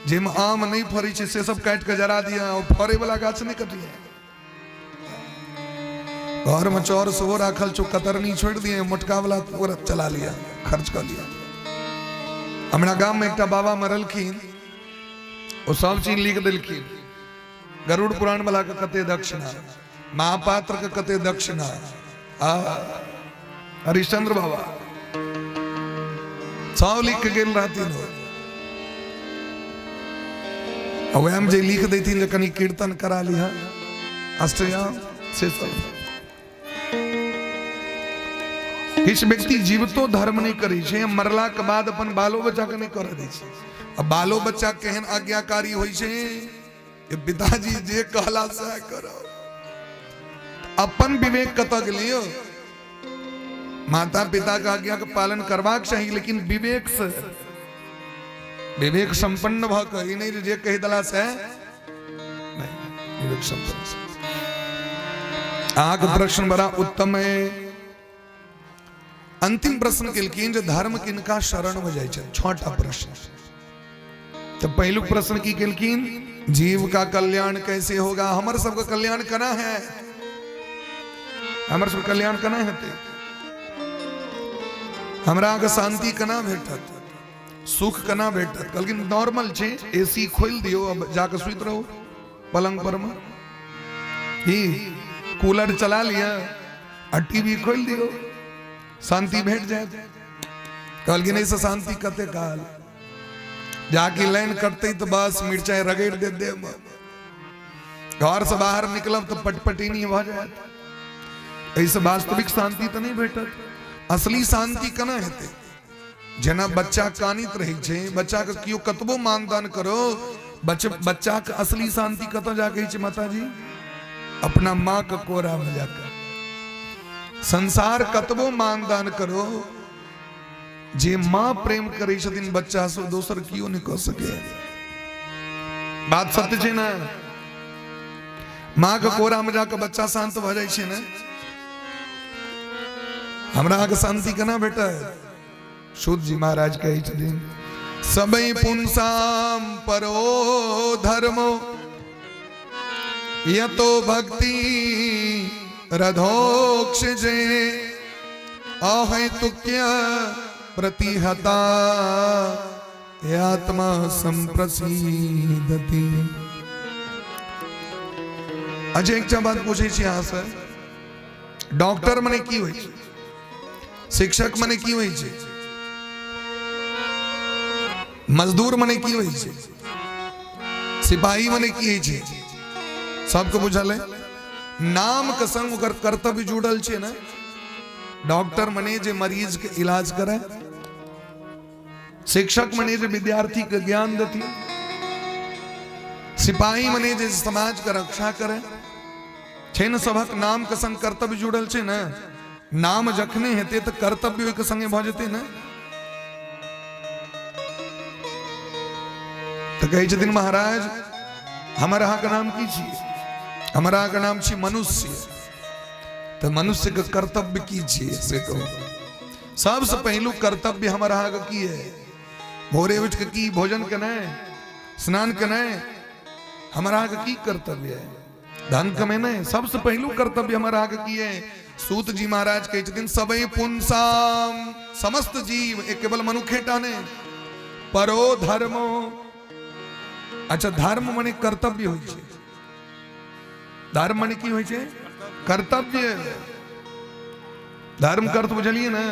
जाहिमे आम नहि फड़ै छै से सब काटि के जरा दिया, ओ फड़ै वाला गाछ नहि कटिया। घर में चौर सेहो राखल छौ, कतरनी छोड़ि दिए, मोटका वाला पूरा चला लिया, खर्च कऽ लिया। हमरा गाम में एकटा बाबा मरलखिन, ओ सब चीज लिख देलखिन, गरुड़ पुराण वाला के कते दक्षिणा, महापात्र के कते दक्षिणा, आ हरिश्चंद्र बाबा सब लिख के गेल रहथिन। आ वएह जे लिख देथिन जे कनि कीर्तन करा लिह अष्टयाम से सब। किछु व्यक्ति जीवतो धर्म नहि करै छै, मरला के बाद अपन बालो बच्चा के नहि करऽ दै छै। आ बालो बच्चा केहन आज्ञाकारी होइ छै जे पिताजी जे कहला सएह करब। अपन विवेक कतऽ गेलै यौ? माता पिता के आज्ञा के पालन करबाक चाही, लेकिन विवेक से, विवेक संपन्न भऽ कऽ, ई नहि जे कहि देला से नहि, विवेक संपन्न। अहाँके प्रश्न बड़ा उत्तम है। अंतिम प्रश्न केलखिन जे धर्म किनका शरण में जाइ छै। छटा प्रश्न। तो पहिलुक प्रश्न की केलखिन? जीव का कल्याण कैसे होगा। हमर सबके कल्याण केना है? हमर सबके कल्याण केना हेतै? हमरा के शांति केना भेटत? सुख केना भेटत? कहलखिन नॉर्मल छै, एसी खोलि दियौ, अब जाके सुति रहू पलंग पर में, की कूलर चला लिअ आ टीवी खोलि दियौ, शांति भेट जायत। कहलखिन एहिसँ शांति कते काल? जाकि लाइन कटतै तऽ बस मिरचाइ रगड़ि देत देहमे। घर से बाहर निकलब तऽ पटपटीनी भऽ जायत। एहिसँ वास्तविक शांति तऽ नहि भेटत। असली शांति केना हेतै? जेना बच्चा कानित रहै छै, बच्चाके केओ कतबो मानदान करो, बच्चाके असली शांति कतऽ जाके होइ छै माताजी? अपना माँ के कोरा में जाकर। संसार कतबो मानदान करो, जे माँ प्रेम करै छथिन बच्चा से दोसर केओ नहि कऽ सकै। बात सत्य छै ने? माँ के कोरा में जाके बच्चा शांत भऽ जाइ छै ने? हमरा अहाँके शांति केना भेटत? शुद्ध जी महाराज कहै छथिन, सबई पुंसाम परो धर्मो यतो भक्ति रधोक्षजे अहेतुक्य प्रतिहता आत्मा संप्रसीदति। अच्छा, एकटा बात पूछै छी अहाँसँ, डॉक्टर मने की होइ छै? शिक्षक मने की होइ छै? मजदूर मने की होइ छै? सिपाही मने की होइ छै? सबके बुझल है? नाम के संग ओकर कर्तव्य जुड़ल छै ने? डॉक्टर मने जे मरीज के इलाज करे, शिक्षक मने जे विद्यार्थी के ज्ञान देती, सिपाही मने जे समाज के रक्षा करे छै ने? सबक नाम के संग कर्तव्य जुड़ल छै ने? नाम जखने हेतै तऽ कर्तव्य ओहिके संगे भऽ जेतै ने? तऽ कहै छथिन महाराज, हमर अहाँके नाम की छी? हमर अहाँके नाम छी मनुष्य। तऽ मनुष्यके कर्तव्य की छियै से कहू। सबसँ पहिलुक कर्तव्य हमर अहाँके की है? भोरे उठि कऽ की भोजन केनाइ, स्नान केनाइ, हमर अहाँके की कर्तव्य है? धन कमेनाइ सबसँ पहिलुक कर्तव्य हमर अहाँके की है? सूत जी महाराज कहै छथिन, सबे पुंसाम, समस्त जीव, एक केवल मनुखेटा नहि, परो धर्मो। अच्छा, धर्म मने कर्तव्य होइ छै। धर्म मने की होइ छै? कर्तव्य। धर्म कर्त बुझलियै ने?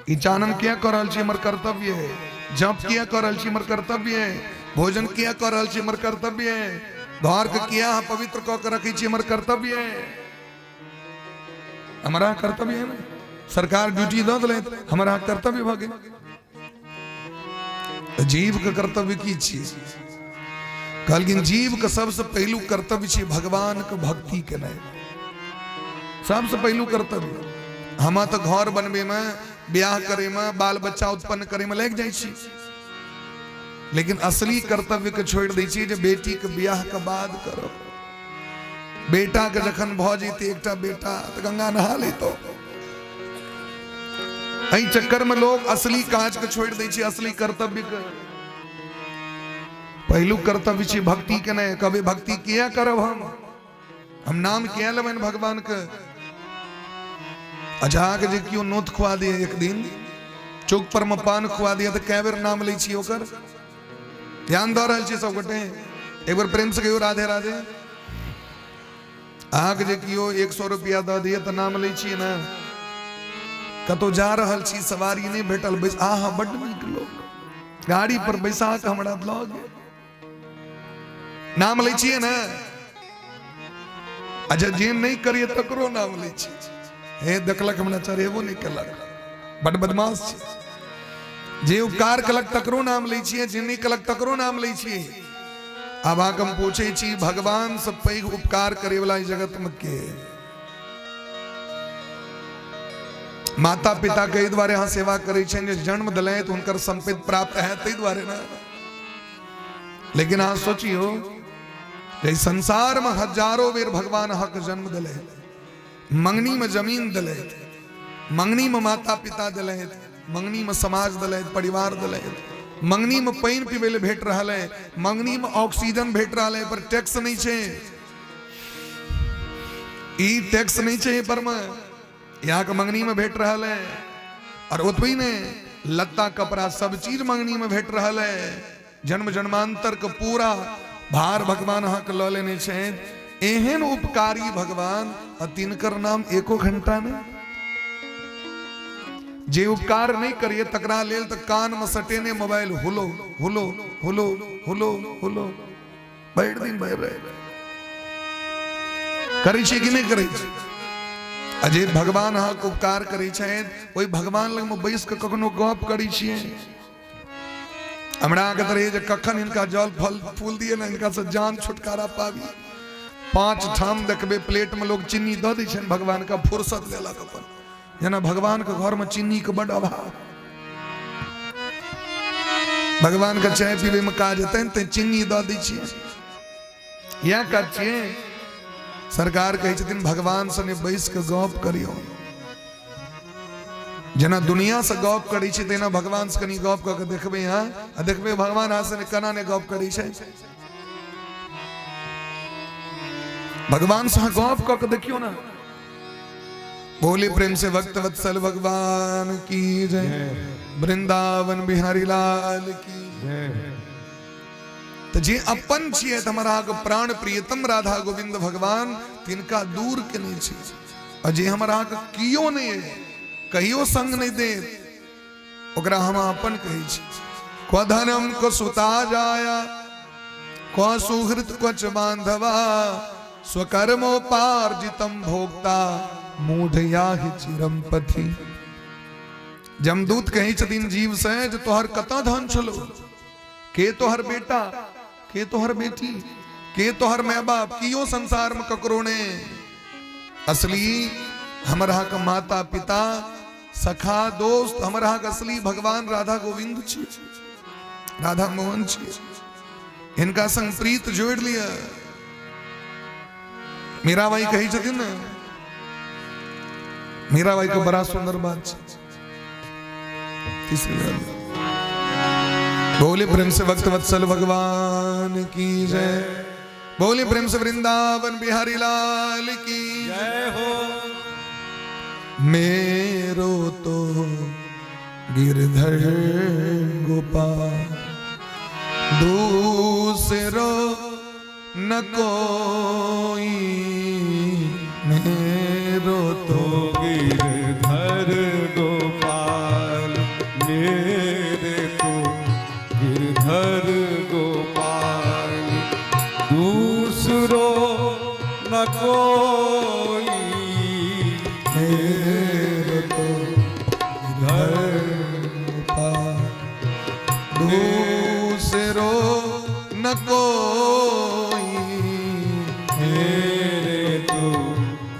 ई चानन किया कऽ रहल छी? हमर कर्तव्य है। जप किया कऽ रहल छी? हमर कर्तव्य है। भोजन किया कऽ रहल छी? हमर कर्तव्य है। घर के किया अहाँ पवित्र कऽ के रखै छी? हमर कर्तव्य है। हमारा कर्तव्य है ने? सरकार ड्यूटी दऽ देलै, हमारा कर्तव्य भऽ गेल। जीव के कर्तव्य की छी? कहलखिन, जीव के सबसे पहिलू कर्तव्य छी भगवान के भक्ति केनाइ। सबसे पहिलू कर्तव्य। हम तऽ घर बनबे में, ब्याह करे में, बाल बच्चा उत्पन्न करे में लागि जाइ छी, लेकिन असली कर्तव्य के छोड़ि दै छी जे बेटी के ब्याह के बाद करब, बेटा के जखन भऽ जैते एकटा बेटा तऽ गंगा नहा लेतो। एहि चक्कर में लोग असली काज के छोड़ि दै छै, असली कर्तव्य के। पहिलुक कर्तव्य छै भक्ति के। नहि कभी भक्ति किया करब हम? हम नाम किया लेबनि भगवान के? अच्छा, अहाँके जे केओ नोत खुआ दिए, एक दिन चौक पर में पान खुआ दिए, तऽ कए बेर नाम लै छी ओकर? ध्यान दऽ रहल छी सब गोटे? एक बेर प्रेम से कहियौ, राधे राधे। अहाँके जे केओ 100 रुपया दऽ दिए तऽ नाम लै छियै ने? कतहु जा रहल छी, सवारी नहि भेटल, बैस, आहा, बड्ड नीक लोक, गाड़ी पर बैसा कऽ हमरा लऽ गेल, नाम लै छियै ने? अच्छा, जे नहि करिए तकरो नाम लै छियै। हे, देखलक हमरा चढ़ेबो नहि केलक, बड बदमाश छै। जे उपकार केलक तकरो नाम लै छियै, जे नहि केलक तकरो नाम लै छियै। आब अहाँके हम पूछै छी, भगवान से पैघ उपकार करे वाला जगत में के? माता पिता के एहि दुआरे अहाँ सेवा करै छियनि जे जन्म देलथि, हुनकर संपत्ति प्राप्त है ताहि दुआरे ने? लेकिन अहाँ सोचियो जे संसार में हजारों बेर भगवान अहाँके जन्म देलथि, मंगनी में जमीन देलथि, मंगनी में माता पिता देलथि, मंगनी में समाज देलथि, परिवार देलथि, मंगनी में पानि पीबै लए भेट रहल है, मंगनी में ऑक्सीजन भेट रहल है, पर टैक्स नहीं छै। ई टैक्स नहीं छै पर में, यहाँ के मंगनी में भेट रहल है। और ओतबे ने लत्ता कपड़ा सब चीज मंगनी में भेट रहल है। जन्म जन्मांतर के पूरा भार भगवान अहाँके लऽ लेने छनि। एहन उपकारी भगवान आ तिनकर नाम एको घंटा नहि। जे उपकार नहि करिए तकरा लेल तऽ कानमे सटेने मोबाइल हुलो हुलो हुलो हुलो हुलो भरि दिन भरि रहे करै छियै कि नहि करै छियै? आ जे भगवान अहाँके उपकार करै छथि ओहि भगवान लगमे बैस कऽ कखनो गप करै छियै? हमरा अहाँके तऽ रहै जे कखन हिनका जल फल फूल दिए ने हिनका से जान छुटकारा पाबी। 5 ठाम देखबै प्लेटमे लोग चीनी दऽ दै छनि भगवानके, फुर्सत लेलक अपन, जेना भगवानके घरमे चीनीके बड अभाव, भगवानके चाय पीबैमे काज हेतनि तैं चीनी दऽ दै छियै। इएह काज छियै। सरकार कहै छथिन भगवान सने बैस कऽ गप करियौ, जेना दुनिया से गप करै छै तेना भगवान से कनि गप कऽ के देखबै अहाँ, आ देखबै भगवान अहाँ सने केना नहि गप करै छै। भगवान से अहाँ गप कऽ के देखियौ ने। बोले प्रेम से भक्त वत्सल भगवान की जय, वृंदावन बिहारी लाल की जय। तऽ जे अपन छियै तऽ हमर अहाँके प्राण प्रियतम राधा गोविंद भगवान, तिनका दूर केने छी। आ जे हमर अहाँके कियो नहि अइ, कहियो संग नहि देत, ओकरा हम अपन कहै छी। क्व धनम क्व सुता जाया क्व सुहृत क्व च बांधवा, स्वकर्मोपार्जितम भोक्ता मूढ़ याहि चिरम पथि। जमदूत कहै छथिन जीव से जे तोहर कतऽ धन छलो, के तोहर बेटा, के तोहर बेटी, के तोहर माय बाप, कियो संसार में ककरो ने। असली हमर अहाँके माता पिता सखा दोस्त हमर अहाँके असली भगवान राधा गोविंद छी, राधा मोहन छी। हिनका संग प्रीत जोड़ लिअ। मीराबाई कहै छथिन ने, मीराबाई के बड़ा सुंदर बात छै। तीसरी बात बोले प्रेम से भक्त वत्सल भगवान की जय, बोले प्रेम से वृंदावन बिहारी लाल की जय हो। मेरो तो गिरधर गोपाल दूसरो न कोई, मेरो तो गिरधर गोपाल, मेरे तो गिरधर गोपाल दूसरो न कोई, मेरो तो गिरधर गोपाल दूसरो न कोई, मेरे तो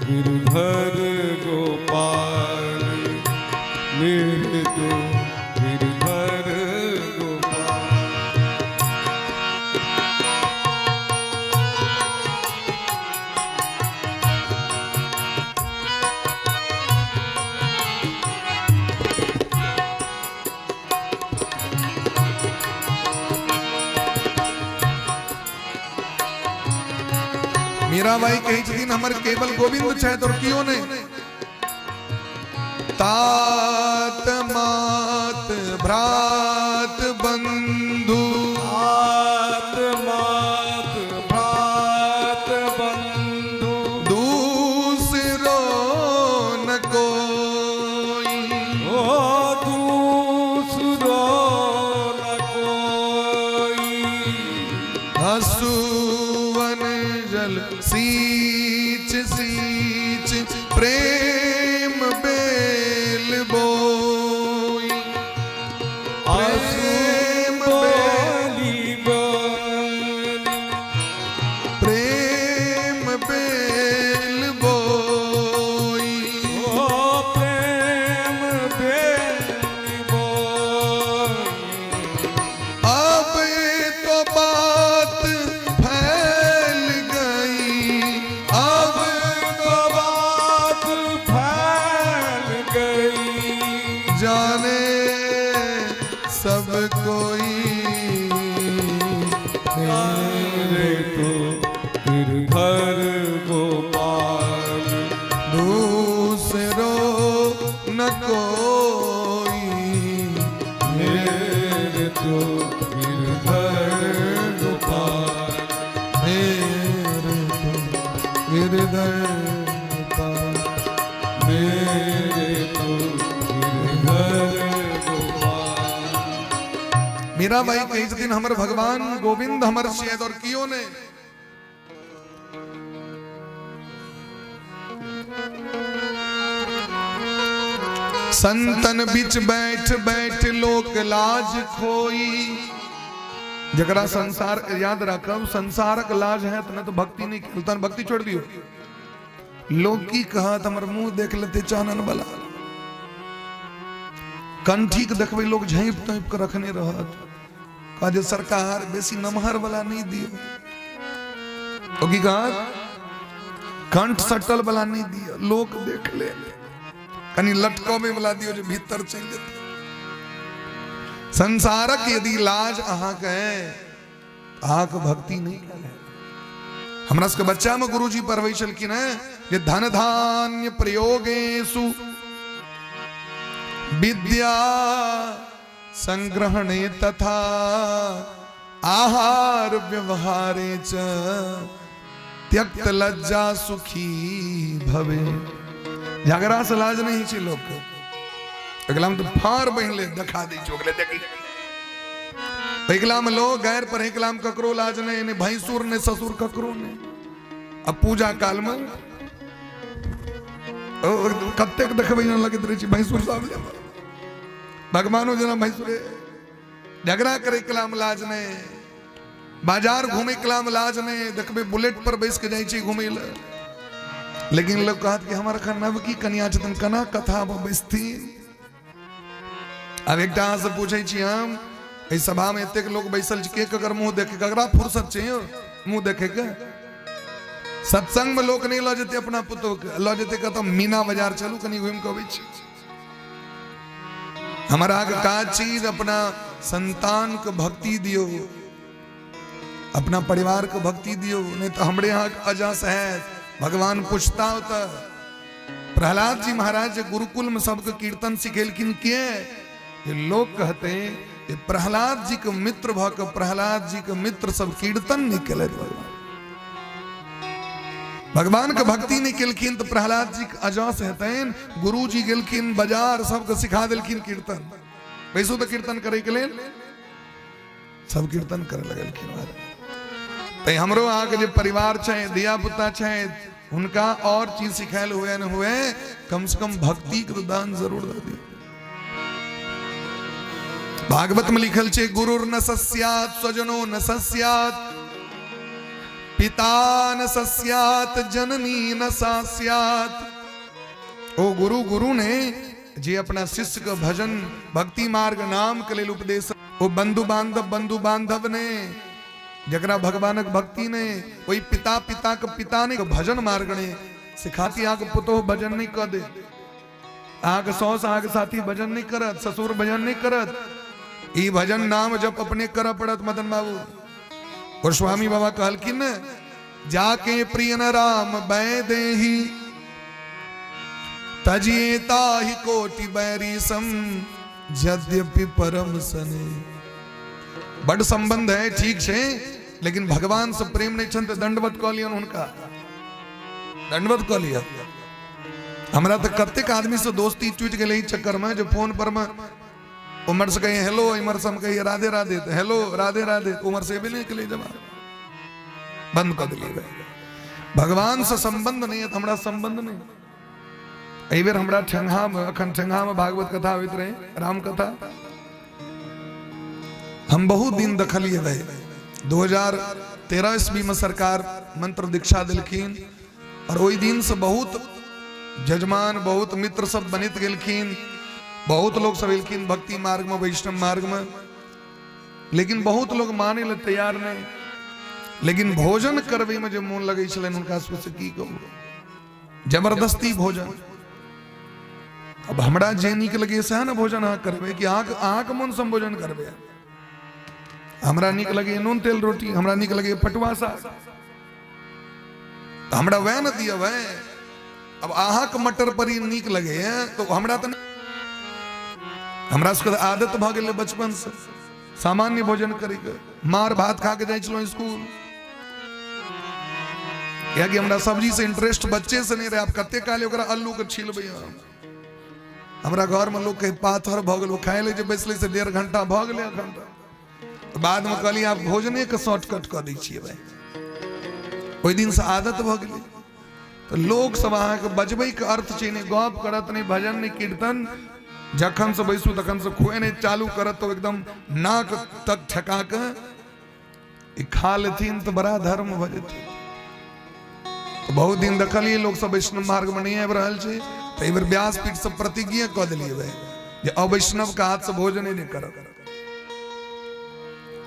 गिरधर गोपाल, मेरे तो गिरधर गोपाल। मीराबाई कहै छथिन हमर केवल गोविंद छथि और कियो नहि। तात मात भ्रात बंधु, तात मात भ्रात बंधु, दूसरो न कोई, ओ दूसरो न कोई, हसुवन जल सींच सींच प्रेम बेल बोई, प्रेम बोली बोली, प्रेम बेल बोई, ओ प्रेम बेली बोई। अब तो बात फैल गई, अब तो बात फैल गई, जाने सब कोई, मेरे तो गिरधर गोपाल दूसरो न कोई, मेरे तो गिरधर गोपाल, मेरे तो गिरधर गोपाल, मेरे तो गिरधर मीराबाई कहै छथिन हमर भगवान गोविंद हमर छियथि और कियो नहि। संतन बिच बैठ बैठ लोक लाज खोई। जकरा संसार याद राखब, संसारक लाज है ने तो भक्ति नहीं खेलता, भक्ति छोड़ दियो। लोग की कहत, हमर मुंह देख लेते चानन वाला, कंठी के देखबै लोग झाँपि ताँपि के रखने रहत, कह जे सरकार बेसी नमहर वाला नहीं दियो। ओ की कहत, कंठ सटल वाला नहीं दियो, लोग देख ले, कनी लटकवे वाला दियो जे भीतर चलि जेतै। संसारक यदि लाज अहाँके है, अहाँके भक्ति नहीं कयल है। हमरा सबके बच्चा में गुरुजी पढ़बै छलखिन हेँ जे धन धान्य प्रयोगेशु विद्या संग्रहणे तथा आहार व्यवहारे च त्यक्त लज्जा सुखी भवे। झगड़ा से लाज नहीं छै लोग के, अगला में तो फार बहिन ले देखा दै छै ओकरे देखी। एकला में लोग गैर पर एकला में ककरो लाज नहीं, नहीं भैंसुर नहीं ससुर ककरो नहीं। अब पूजा काल में कतेक देखबै ना लगैत रहै छै भैंसुर साहब भगवानो जेना भैंसुरे। झगड़ा करे कला में लाज नहीं, बाजार घूमे कला में लाज नहीं, देखबै बुलेट पर बैस के जाइ छै घूमे ले। लेकिन लोग कहत कि हमर एखन नवकी कनिया छथिन, केना कथा पर बैसथिन। आब एकटा अहाँ से पूछै छी हम, एहि सभा में एतेक लोग बैसल छी, के ककर मुंह देखे, ककरा फुर्सत छै यौ मुंह देखे के? सत्संग में लोक नहीं लऽ जेतै अपना पुतोह के, लऽ जेतै कतऽ मीना बाजार चलू कनि घुमि कऽ अबै छी। हमर अहाँके काज छी जे अपना संतान के भक्ति दियौ, अपना परिवार के भक्ति दियौ, नहीं तऽ हमरे अहाँके अजस हैत, भगवान पूछता ओतऽ। प्रहलाद जी महाराज जे गुरुकुल में सबके कीर्तन सिखेलखिन, के जे लोग कहते जे प्रहलाद जी के मित्र भ के प्रहलाद जी के मित्र सब कीर्तन नहीं केलथि, भगवान भगवान के भक्ति नहीं केलखिन तो प्रहलाद जी के अजस हेतनि। गुरु जी गेलखिन बाजार, सबके सिखा देलखिन कीर्तन, बैसू तो कीर्तन करे के लेल सब कीर्तन करे लगलखिन महाराज। तैं हमरो अहाँके जे परिवार छै, धिया पुता छै, हुनका और चीज सिखायल हुए न हुए, कम से कम भक्ति के दान जरूर दऽ दियौ। भागवत में लिखल छै, गुरुर न सस्यात स्वजनो न सस्यात पिता न सस्यात जननी न सास्यात। ओ गुरु गुरु ने जे अपना शिष्य के भजन भक्ति मार्ग नाम के लेल उपदेश, ओ बंधु बांधव बंधु बांधव ने जकरा भगवानक भक्ति ने, ओहि पिता पिता के पिता ने भजन मार्ग ने सिखाती। अहाँके पुतोह भजन नहीं कऽ दे, अहाँके सौस अहाँके साथी भजन नहीं करत, ससुर भजन नहीं करत, ई भजन नाम जप अपने करऽ पड़त। मदन बाबू गोस्वामी बाबा कहलखिन ने, जाके प्रिय न राम बै देही, तजिए ताहि कोटि बैरी सम, यद्यपि परम सने। बड संबंध है, ठीक छै, लेकिन भगवान से प्रेम नहीं छन तऽ दंडवत कऽ लियन हुनका, दंडवत कऽ लिअ। हमरा तऽ कतेक आदमी से दोस्ती टूटि गेलै ई चक्कर में जे फोन पर में उमर से कहिए हेलो, इमर से हम कहिए राधे राधे, तो हेलो राधे राधे, उमर से भी नहीं के जवाब बंद कऽ देलियै। भगवान से संबंध नहीं है तऽ हमरा संबंध नहीं। एहि बेर हमरा ठेंगहा में, अखन ठेंगहा में भागवत कथा होइत रहे, राम कथा, हम बहुत दिन देखलिए रहे। 2013 ईस्वी में सरकार मंत्र दीक्षा दिलखिन और ओहि दिन से बहुत जजमान, बहुत मित्र सब बनित गेलखिन, बहुत लोग सब एलखिन भक्ति मार्ग में, वैष्णव मार्ग में, लेकिन बहुत लोग माने ले तैयार नहीं। लेकिन भोजन करवे में जे मोन लगै छलनि हुनका सबसे की कहू, जबरदस्ती भोजन। अब हमरा जे नीक लगे सएह ने भोजन अहाँ करबै कि अहाँके मोन से भोजन करबै। हमरा नीक लगे नून तेल रोटी, हमरा नीक लगे पटुआ साग, तऽ हमरा वएह ने दिअ वएह। अब अहाँके मटर पनीर नीक लगैए तो हमरा तऽ, हमरा सबके तऽ आदत भऽ गेलै बचपन से सामान्य भोजन करैके, मार भात खा के जाइ छलहुँ स्कूल, कियाकि हमरा सब्जी से इंटरेस्ट बच्चे से नहीं रहे। आब कते काल ओकरा अल्लू के छिलबै हम। हमरा घर में लोग कहे पाथर भऽ गेल, खाय ले जे बैसलै से 1.5 घंटा भऽ गेलै अखन तक। तऽ बादमे कहलियै आब भोजनेके शॉर्टकट कऽ दै छियै भाय। ओहि दिनसँ आदत भऽ गेलै। तऽ लोक सब अहाँके बजबैके अर्थ छै नहि गप करत, नहि भजन, नहि कीर्तन। जखन से बैसू तखन से खुएनाइ चालू करत, तऽ एकदम नाक तक ठका कऽ ई खा लेथिन तऽ बड़ा धर्म भऽ जेतै। तऽ बहुत दिन देखलियै लोक सब वैष्णव मार्गमे नहि आबि रहल छै, तऽ एहि बेर व्यासपीठ से प्रतिज्ञा कऽ देलियै भाय जे अवैष्णवके हाथसँ भोजने नहि करब।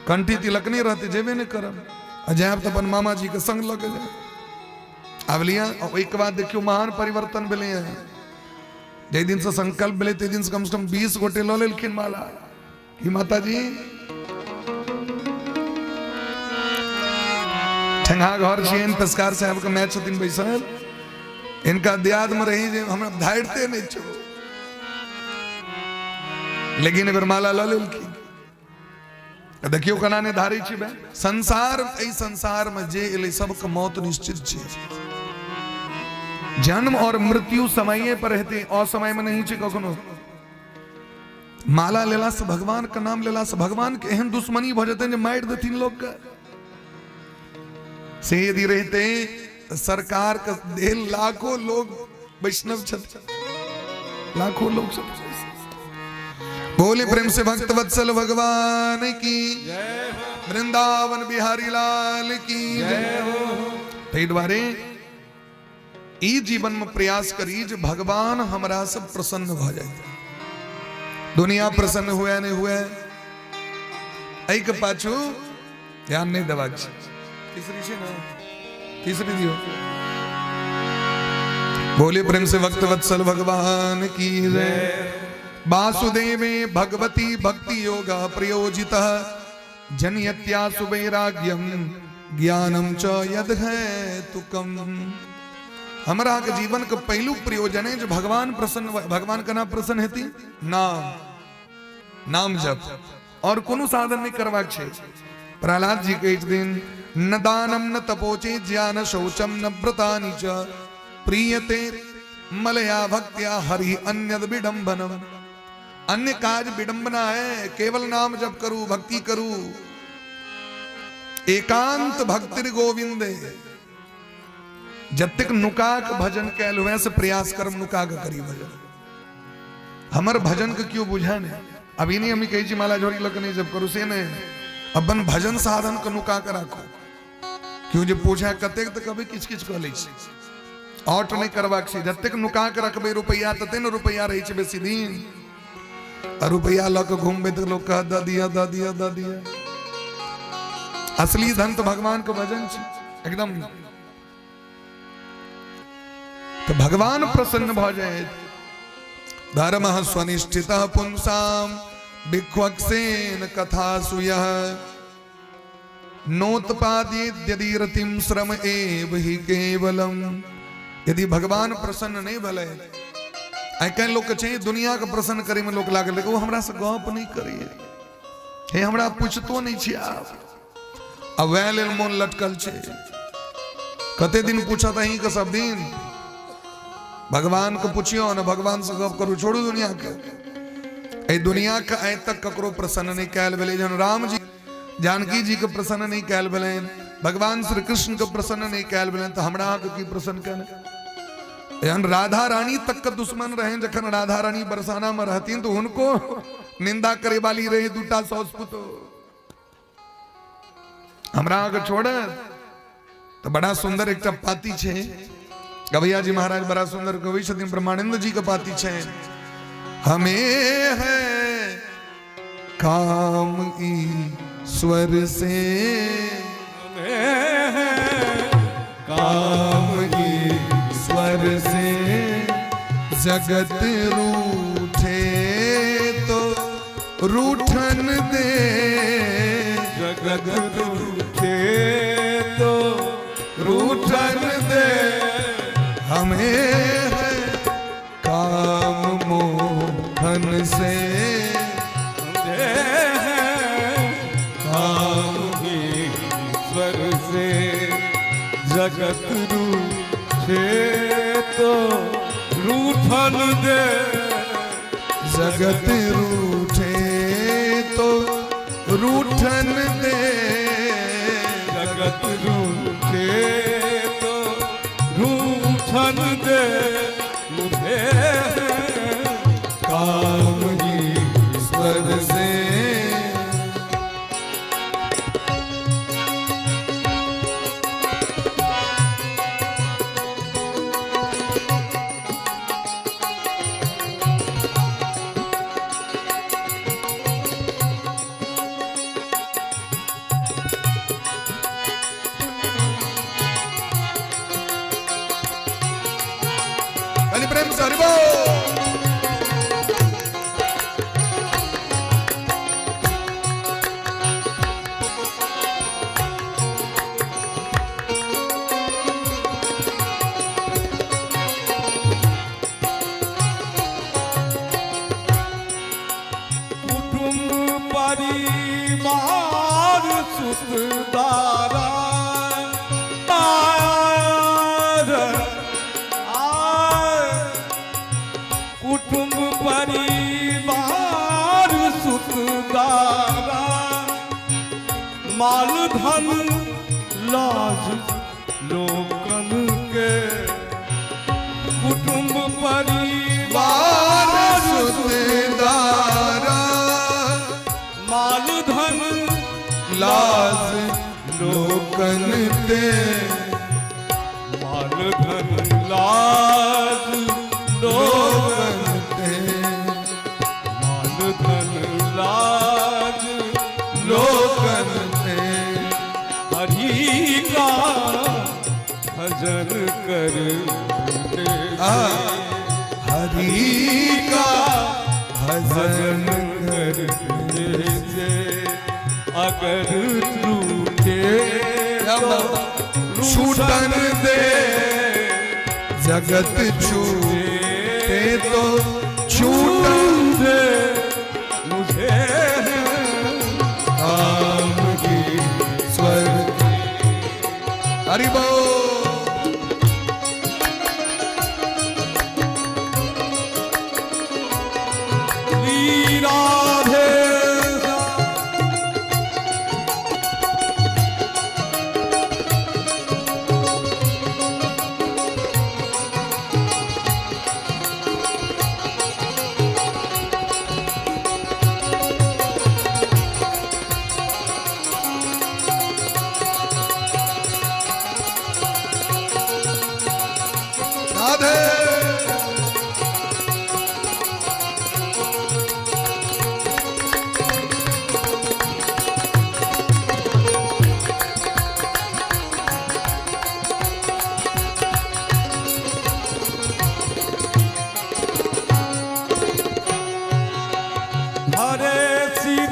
कंठी तिलक नहि रहतै, जेबे नहि करब, आ जायब तऽ अपन मामाजीके संग लऽ के जायब। आब लिअ, ओहिके बाद देखियौ महान परिवर्तन भेलै हँ। जाहि दिनसँ संकल्प भेलै ताहि दिनसँ कमसँ कम 20 गोटे लऽ लेलखिन माला। की माताजी ठेंगा घर छियनि, पेशकार साहेबके माय छथिन बैसल, इनका दियादमे रही जे हमरा धारिते नहि छौ, लेकिन एहि बेर माला लऽ लेलखिन। देखियौ केना नहि धारै छी बे। संसार, एहि संसार में जे एलै सबके मौत निश्चित छै। जन्म और मृत्यु समय पर हेतै, असमय में नहीं छै कखनो। माला लेला से, भगवान के नाम लेला से भगवान के एहन दुश्मनी भऽ जेतै जे मारि देथिन लोक के। से यदि रहते तऽ सरकार के देल लाखों लोग वैष्णव छथि, लाखों लोग सब। बोले प्रेम से भक्त वत्सल भगवान की, वृंदावन बिहारी लाल की जय हो। ताहि दुआरे ई जीवन में प्रयास करी जे भगवान हमरा से प्रसन्न भऽ जाए, दुनिया प्रसन्न हुए नहीं हुए एहि के पाछू ध्यान नहीं देबाक छै। तीसरी छै ने, तीसरी दियो। बोले प्रेम से भक्त वत्सल भगवान की जय। वासुदेवे भगवती भक्ति योग प्रयोजित जनयत्यासु वैराग्यम ज्ञानम च यद हेतुकम। हमरा के जीवन के पहलू प्रयोजन है जो भगवान प्रसन्न। भगवान केना प्रसन्न हेती? नाम, नाम जप, और कोनो साधन नहीं करबाक छै। प्रहलाद जी कहै छथिन, न दानम न तपोचे ज्ञान शौचम न व्रतानि च प्रीयते मलया भक्त्या हरि अन्यद विडंबनम। अन्य काज विडंबना है, केवल नाम जप करू, भक्ति करू, एकांत भक्तिर गोविंद। जतेक नुकाक भजन कैल हुए से प्रयास करम नुका के करी भजन। हमर भजन के क्यों बुझा नहीं। अभी नहीं हम कही छी माला झोरी लग नहीं जब करू से नहीं, अपन भजन साधन के नुका के राखू। क्यों जे पूछा कतेक तो कभी किछ किछ कह लै छी, ऑट नहीं करबाक छै। जतेक नुका के रखबै रुपैआ तते ने रुपैआ रहै छै बेसी दिन, आ रुपैआ लऽ के घूमबै तऽ लोक कहत दऽ दिअ, दऽ दिअ, दऽ दिअ। असली धन तऽ भगवान के भजन छै एकदम। तऽ भगवान प्रसन्न भऽ जाए। धर्म स्वनिष्ठित पुंसाम विक्वक्सेन कथासु यः नोत्पाद्येद्यदि रतिम श्रम एव ही केवलम। यदि भगवान प्रसन्न नहीं भेलै, आइ काल्हि लोक के छै दुनिया के प्रसन्न करे में लोक लागल, ओ हमरा से गप नहीं करिए, हे हमरा पूछतो नहीं छी आब, आ वएह लेल मोन लटकल छै। कते दिन पूछत अहीं के सब दिन? भगवान के पुछियो ने, भगवान से गप करू, छोड़ू दुनिया के। एहि दुनिया के आइ तक ककरो प्रसन्न नहीं कयल भेलै। जहन राम जी जानकी जी के प्रसन्न नहीं कयल भेलनि, भगवान श्री कृष्ण के प्रसन्न नहीं कयल भेलनि, तऽ हमरा अहाँके की प्रसन्न कयल? जहन राधा रानी तक के दुश्मन रहे, जखन राधा रानी बरसाना में रहतीन तो हुनको निंदा करे वाली रही दूटा साउस पुतोह, हमरा अहाँके छोड़त? तऽ बड़ा सुंदर एकटा पाती छै, गवैया जी महाराज बड़ा सुंदर गबै छथिन, ब्रह्मानंद जी के पाती छै। हमें है काम ईश्वर से, हमें है काम ईश्वर से, जगत रूठे तो रूठन दे, जगत रूठे तो रूठन दे, हमें है काम मोहन से, हमें है काम ईश्वर से, जगत रूठे तो रूठन दे, जगत रूठे तो रूठन रूठन दे। जगत रूठे तो रूठन दे मुझे काम ईश्वर से। हरि प्रेम से हरि बोल। कुटुंब परिवार सुत दारा तार आय। कुटुंब परिवार सुत दारा माल धन लाज लोकन के। कुटुंब बार परिवार सुत सुतदारा माल धन लाज लोकन ते। माल धन लाज लोकन लोकन ते। माल धन लाज लोकन लोकन ते। हरि का भजन कर आ, हरि का भजन भजन कर से अगर टूटे तो छूटन दे। जगत छूटे तो छूटन दे मुझे काम की स्वर। हरि बोल। श्री राधे राधे। हरे सिर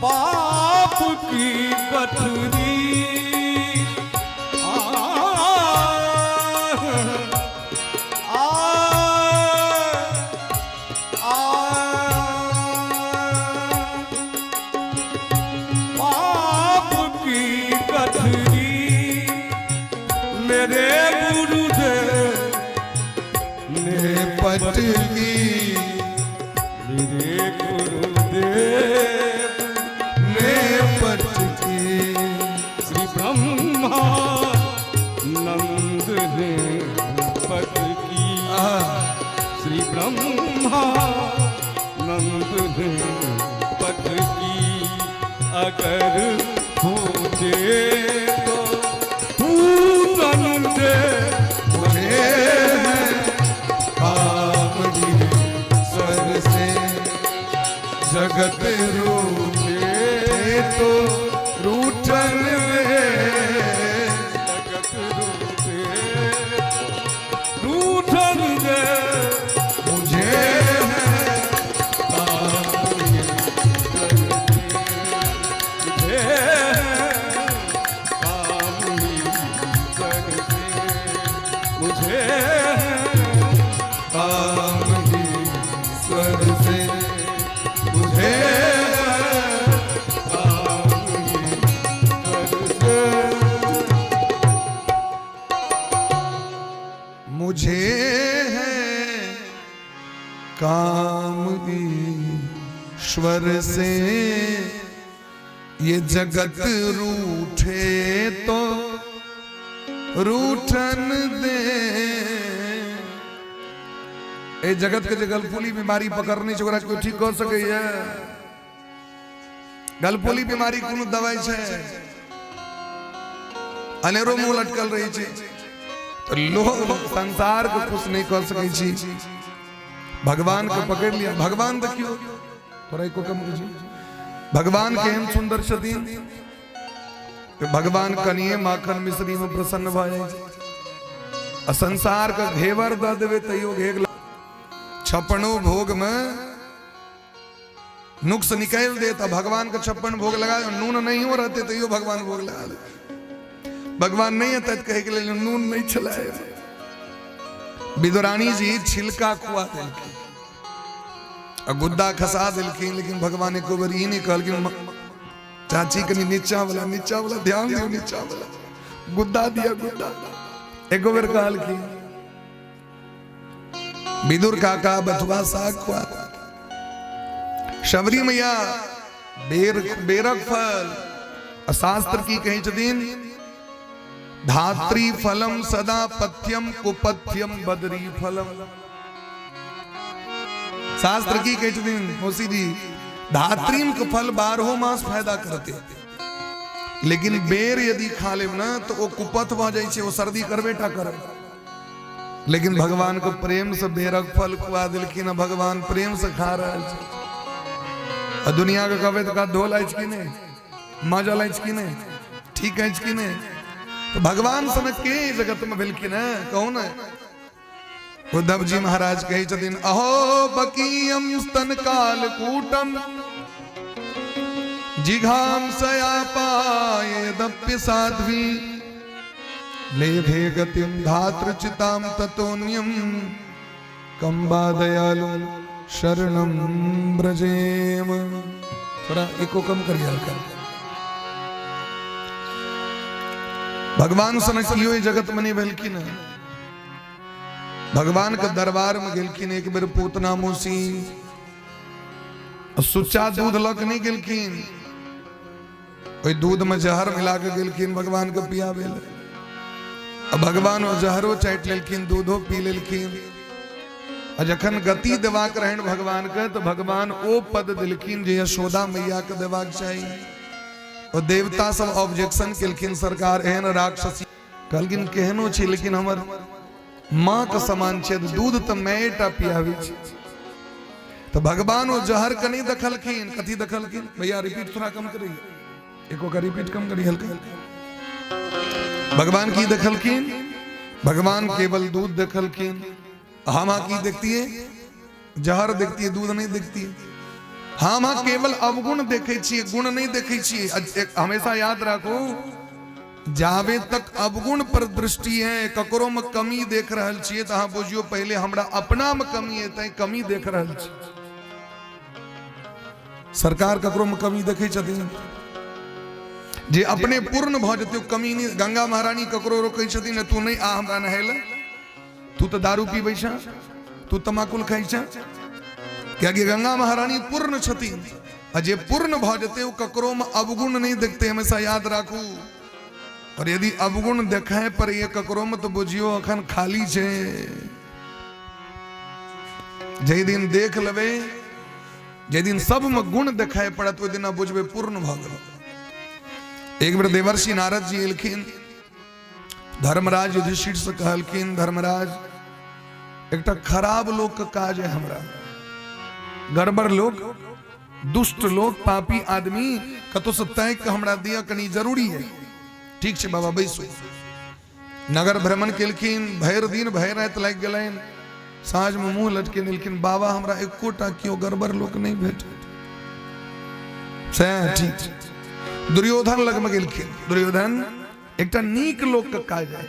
पाप की कठरी आ, आ, आ, पाप की कठरी मेरे गुरुदेव ने ने पटकी मेरे गुरुदेव ने पटकी। श्री ब्रह्मा नंद ने पद की आ, श्री ब्रह्मा नंद ने पद की अगर पूजे तो पूजन दे मुझे है काम की स्वर से। जगत रूठे तो रूठन में जगत रूठे रूठन दे मुझे है मुझे काम की स्वर से। मुझे मुझे है काम ईश्वर से। ये जगत रूठे तो रूठन दे। ए जगत के जे गलफुली बीमारी पकड़ने छै ओकरा कोई ठीक कर सकैया? गलफुली बीमारी कोनो दवाई छै? अनेरो मुंह लटकल रहै छै। तो लोग संसार के खुश नहीं कर सकै छी, भगवान के पकड़ लिया। भगवान देखियो थोड़ा एको कम बुझी, भगवान केहन सुंदर छथिन कि भगवान कनिए माखन मिश्री में प्रसन्न भऽ जाइ छै आ संसार के घेवर दऽ देबै तैयो घेग। छप्पनो भोग में नुक्स निकालि देत आ भगवान के 56 भोग लगा नून नहीं हो रहते तैयो भगवान भोग लगा दे। भगवान नहीं हेतै तऽ कहैके लेल नून नहीं छलै। विदुरानी जी छिलका खुआ देलखिन आ गुद्दा खसा देलखिन, लेकिन भगवान एको बेर ई नहीं कहलखिन चाची कनी नीचा वाला, नीचा वाला ध्यान दियो, नीचा वाला गुद्दा दिया गुद्दा एको बेर कहलखिन? विदुर काका बथुआ साग खुआ, शबरी मैया बेर बेरक फल। शास्त्र की कहै छथिन धात्री फलम सदा पथ्यम कुपथ्यम बदरी फलम। शास्त्र की कहै छथिन मौसी जी, धात्रीम के फल बारहो मास फायदा करते, लेकिन बेर यदि खा लेब ना तो ओ कुपथ भऽ जाइ छै, ओ सर्दी करबे टा करब। लेकिन भगवान के प्रेम से बेरक फल खुआ देलखिन, भगवान प्रेम से खा रहल छै। आ दुनिया के कहबै तऽ कह धोल अछि कि नहि, मजल अछि कि नहि, ठीक अछि कि नहि? तो भगवान सन के जगत में भेलखिन है कहू ने? उद्धव जी महाराज कहै छथिन अहो बकीयम स्तन काल कूटम जिघाम सया पाय दप्य साध्वी लेभे गतिम धातृचिताम ततोन्यम कम्बा दयालु शरणम ब्रजेम। थोड़ा एको कम करिए हल्का। भगवान सन कियो जगत में नहीं भेलखिन। भगवान के दरबार में गेलखिन एक बेर पूतना मौसी, सुच्चा दूध लऽ के नहीं गेलखिन, ओहि दूध में जहर मिला के गेलखिन भगवान के पियाबे लए। आ भगवान ओ जहरो चाटि लेलखिन, दूधो पी लेलखिन। आ जखन गति देबाक रहनि भगवान के तऽ भगवान ओ पद देलखिन जे यशोदा मैया के देबाक चाही। ओ देवता सब ऑब्जेक्शन केलखिन, सरकार एहन राक्षसी। कहलखिन केहनो छी लेकिन हमर माँ के समान छै, दूध तऽ माये टा पियाबै छै। तऽ भगवान ओ जहर के नहीं देखलखिन। कथी देखलखिन भैया? रिपीट थोड़ा कम करिए, एको का रिपीट कम करिए हल्का। भगवान की देखलखिन? भगवान केवल दूध देखलखिन। हम अहाँ की देखतिए? जहर देखतिए, दूध नहीं देखतिए। हम अहाँ केवल अवगुण देखे छिए, गुण नहीं देखे छिए। हमेशा याद राखू, जावे तक अवगुण पर दृष्टि है, ककरो में कमी देख रहल छिए तऽ अहाँ बुझियो पहले हमरा अपना में कमी है, तैं कमी देख रहल छी। सरकार ककरो में कमी देखे छथिन? जे अपने पूर्ण भऽ जेतै कमी नहीं। गंगा महारानी ककरो रोकै छथिन, तू नहीं आ हमरा नहाय लए, तू तऽ दारू पीबै छह, तू तमाकुल खाइ छह। कियाकि गंगा महारानी पूर्ण छथिन आ जे पूर्ण भऽ जेतै ओ ककरो में अवगुण नहीं देखते, हमेशा याद राखू। और यदि अवगुण देखाय पर ये ककरो में तो बुझियो अखन खाली छै। जाहि दिन देख लेबै, जाहि दिन सब में गुण देखाय पड़त, ओहि दिन बुझबै पूर्ण भऽ गेल। एक बेर देवर्षि नारद जी एलखिन, धर्मराज युधिष्ठिर से कहलखिन, धर्मराज एकटा खराब लोक के काज है हमरा, गड़बड़ लोक, दुष्ट लोक, पापी आदमी, कतौ से तय के हमरा दिया, कनी जरूरी है। ठीक छै बाबा, बैसू। नगर भ्रमण केलखिन, भरि दिन भरि राति लागि गेलनि। साँझ में मुंह लटके एलखिन, बाबा हमरा एकोटा केओ गड़बड़ लोक नहीं भेटल। सएह ठीक छै। दुर्योधन लगमे गेलखिन, दुर्योधन एकटा नीक लोक के काज है,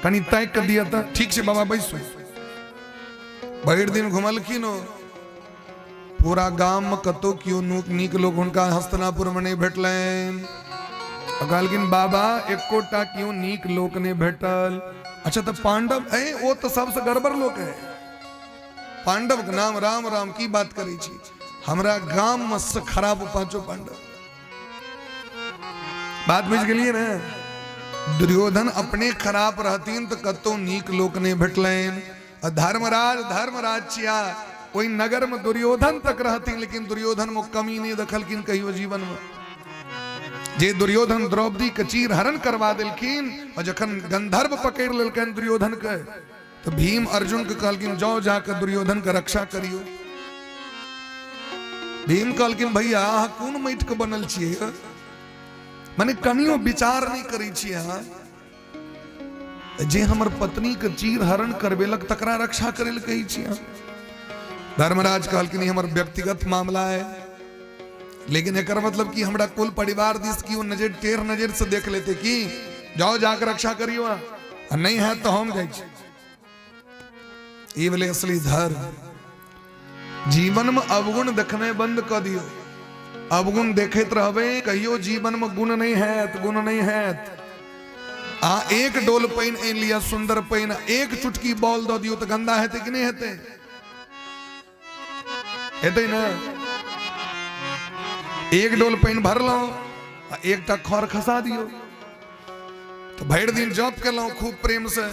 कनी ताकि के दिया तऽ। ठीक छै बाबा, बैसू। भरि दिन घुमलखिन, ओ पूरा गाम में कतौ केओ नीक लोक हुनका हस्तिनापुर में नहीं भेटलनि। कहलखिन बाबा एकोटा केओ नीक लोक नहीं भेटल। अच्छा तऽ पांडव ए ओ तऽ सबसे गड़बड़ लोक है, पांडव के नाम राम राम की बात करै छी, हमरा गाम में से खराब पांचों पांडव। बात बुझि गेलियै ने? दुर्योधन अपने खराब रहथिन तऽ कतौ नीक लोक नहि भेटलनि। आ धर्मराज धर्मराज छिया, ओहि नगर में दुर्योधन तक रहथिन, लेकिन दुर्योधन में कमी नहीं देखलखिन कहियो जीवन में। जे दुर्योधन द्रौपदी के चीर हरण करवा देलखिन, और जखन गंधर्व पकड़ लेलकनि दुर्योधन के, तो भीम अर्जुन के कहलखिन जाओ जाके दुर्योधन के रक्षा करियो। भीम कहलखिन भैया अहाँ कोन माटि के बनल छियै, माने कनियो विचार नहीं करै छियै अहाँ, जे हमर पत्नी के चीर हरण करबेलक तकरा रक्षा करै लए कहै छी अहाँ। धर्मराज कहलखिन ई हमर व्यक्तिगत मामला है, लेकिन एकर मतलब कि हमरा कुल परिवार दिस की नजर टेढ़ नजर से देख लेते की, जाओ जाकर रक्षा करियो अहाँ, आ नहीं है तो हम जाइ छी। ई भेलै असली धर्म। जीवन में अवगुण देखने बंद कऽ दियौ। अवगुण देखैत रहबै कहियो जीवन में गुण नहीं हैत, गुण नहीं हैत। आ एक डोल पानि आनि लिअ सुंदर पानि, एक चुटकी बॉल दऽ दियौ तऽ गंदा हेतै कि नहीं हेतै? हेतै ने? एक डोल पानि भरलहुँ आ एकटा खर खसा दियौ तऽ भरि दिन जप केलहुँ खूब प्रेम से,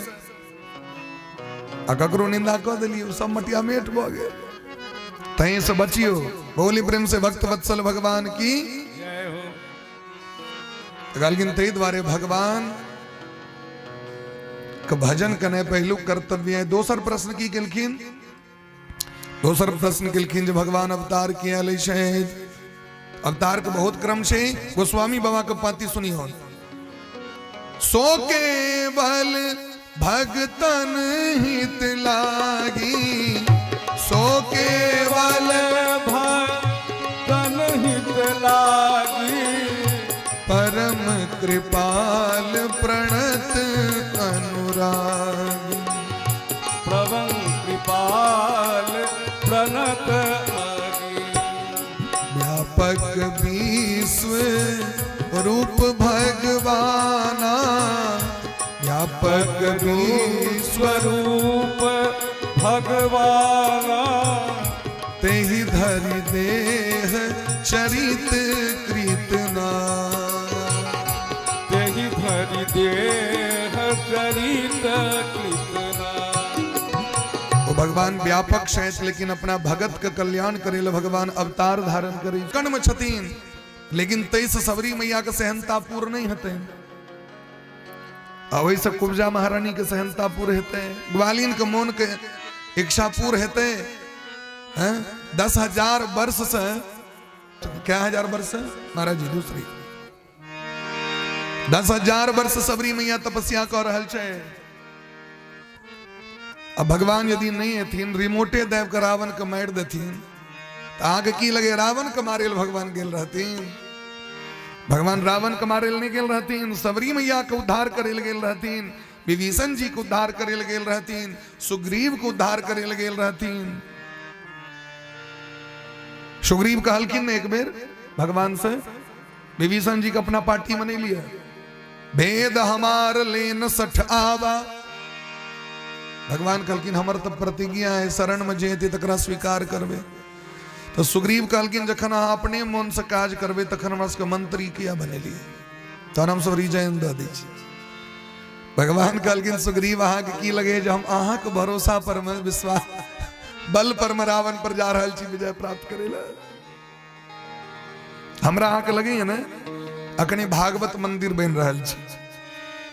आ ककरो निंदा कऽ देलियै, सब मटिया मेट भऽ गेल। तहीं से बचियो। बोली प्रेम से भक्त वत्सल भगवान की जय हो। कहलखिन ताहि दुआरे भगवान के भजन करनाइ पहिलुक कर्तव्य है। दोसर प्रश्न की केलखिन? दोसर प्रश्न केलखिन जे भगवान अवतार किया लै छै? अवतार के बहुत क्रम छै। गोस्वामी बाबा के पाती सुनी हो। सो केवल भगतन हित लागी, सो केवल भगतन हित लागी, परम कृपाल प्रणत अनुरागी, प्रभं कृपाल प्रणत आगी, व्यापक विश्व रूप भगवाना, व्यापक विश्व स्वरूप भगवाना, तेहि धरि देह चरित कृतना, तेहि धरि देह चरित कृतना। वो भगवान व्यापक छथि, लेकिन अपना भगत के कल्याण करे ले भगवान अवतार धारण करे। कण में छथिन, लेकिन तैस सबरी मैया के सहनता पूर्ण नहीं हेतै, आ ओहिसँ कुब्जा महारानी के सहनता पूर्ण हेतै, ग्वालिन के मोन के इच्छा पूर्ण हेतै। हैं 10,000 वर्ष से, क्या हजार वर्ष से महाराज जी दूसरी 10,000 वर्ष सबरी मैया तपस्या कऽ रहल छै। आ भगवान यदि नहीं एथिन, रिमोटे देव के रावण के मारि देथिन, तऽ अहाँके की लगे रावण के मारे लए भगवान गेल रहथिन? भगवान रावण के मारे लए नहीं गेल रहथिन, सबरी मैया के उद्धार करे लए गेल रहथिन, विभीषण जी के उद्धार करे लए गेल रहथिन, सुग्रीव के उद्धार करे लए गेल रहथिन। सुग्रीव कहलखिन ने एक बेर भगवान से, विभीषण जी के अपना पार्टी में नहीं लिया, भेद हमार लेन सठ आवा। भगवान कहलखिन हमर तऽ प्रतिज्ञा है, शरण में जे हेतै तकरा स्वीकार करबै। तऽ सुग्रीव कहलखिन जखन अहाँ अपने मन से काज करबै तखन हमरा सबके मंत्री किया बनेलियै, तहन हम सब रिजाइन दऽ दै छी। भगवान कहलखिन सुग्रीव अहाँके की लगे जे हम अहाँके भरोसा पर में विश्वास बल पर में रावण पर जा रहल छी विजय प्राप्त करै लए? हमरा अहाँके लगैए ने अखने भागवत मंदिर बनि रहल छै,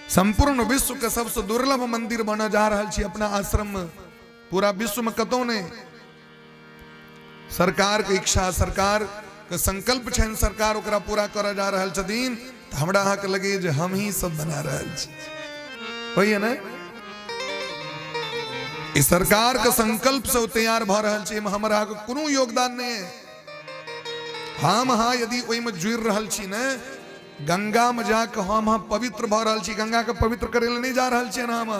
संपूर्ण विश्व के सबसे दुर्लभ मंदिर बनऽ जा रहल छी अपना आश्रम में, पूरा विश्व में कतौ नहि। सरकार के इच्छा, सरकार के संकल्प छनि, सरकार ओकरा पूरा करऽ जा रहल छथिन। तऽ हमरा अहाँके लगैए जे हम ही सब बना रहल छी, होइए ने? ई सरकार के संकल्प से तैयार भऽ रहल छै, एहिमे हमर अहाँके कोनो योगदान नहि है। हम अहाँ यदि ओहिमे जुड़ि रहल छी ने, गंगा में जाके हम अहाँ पवित्र भऽ रहल छी, गंगा के पवित्र करै लए नहि जा रहल छियै हम।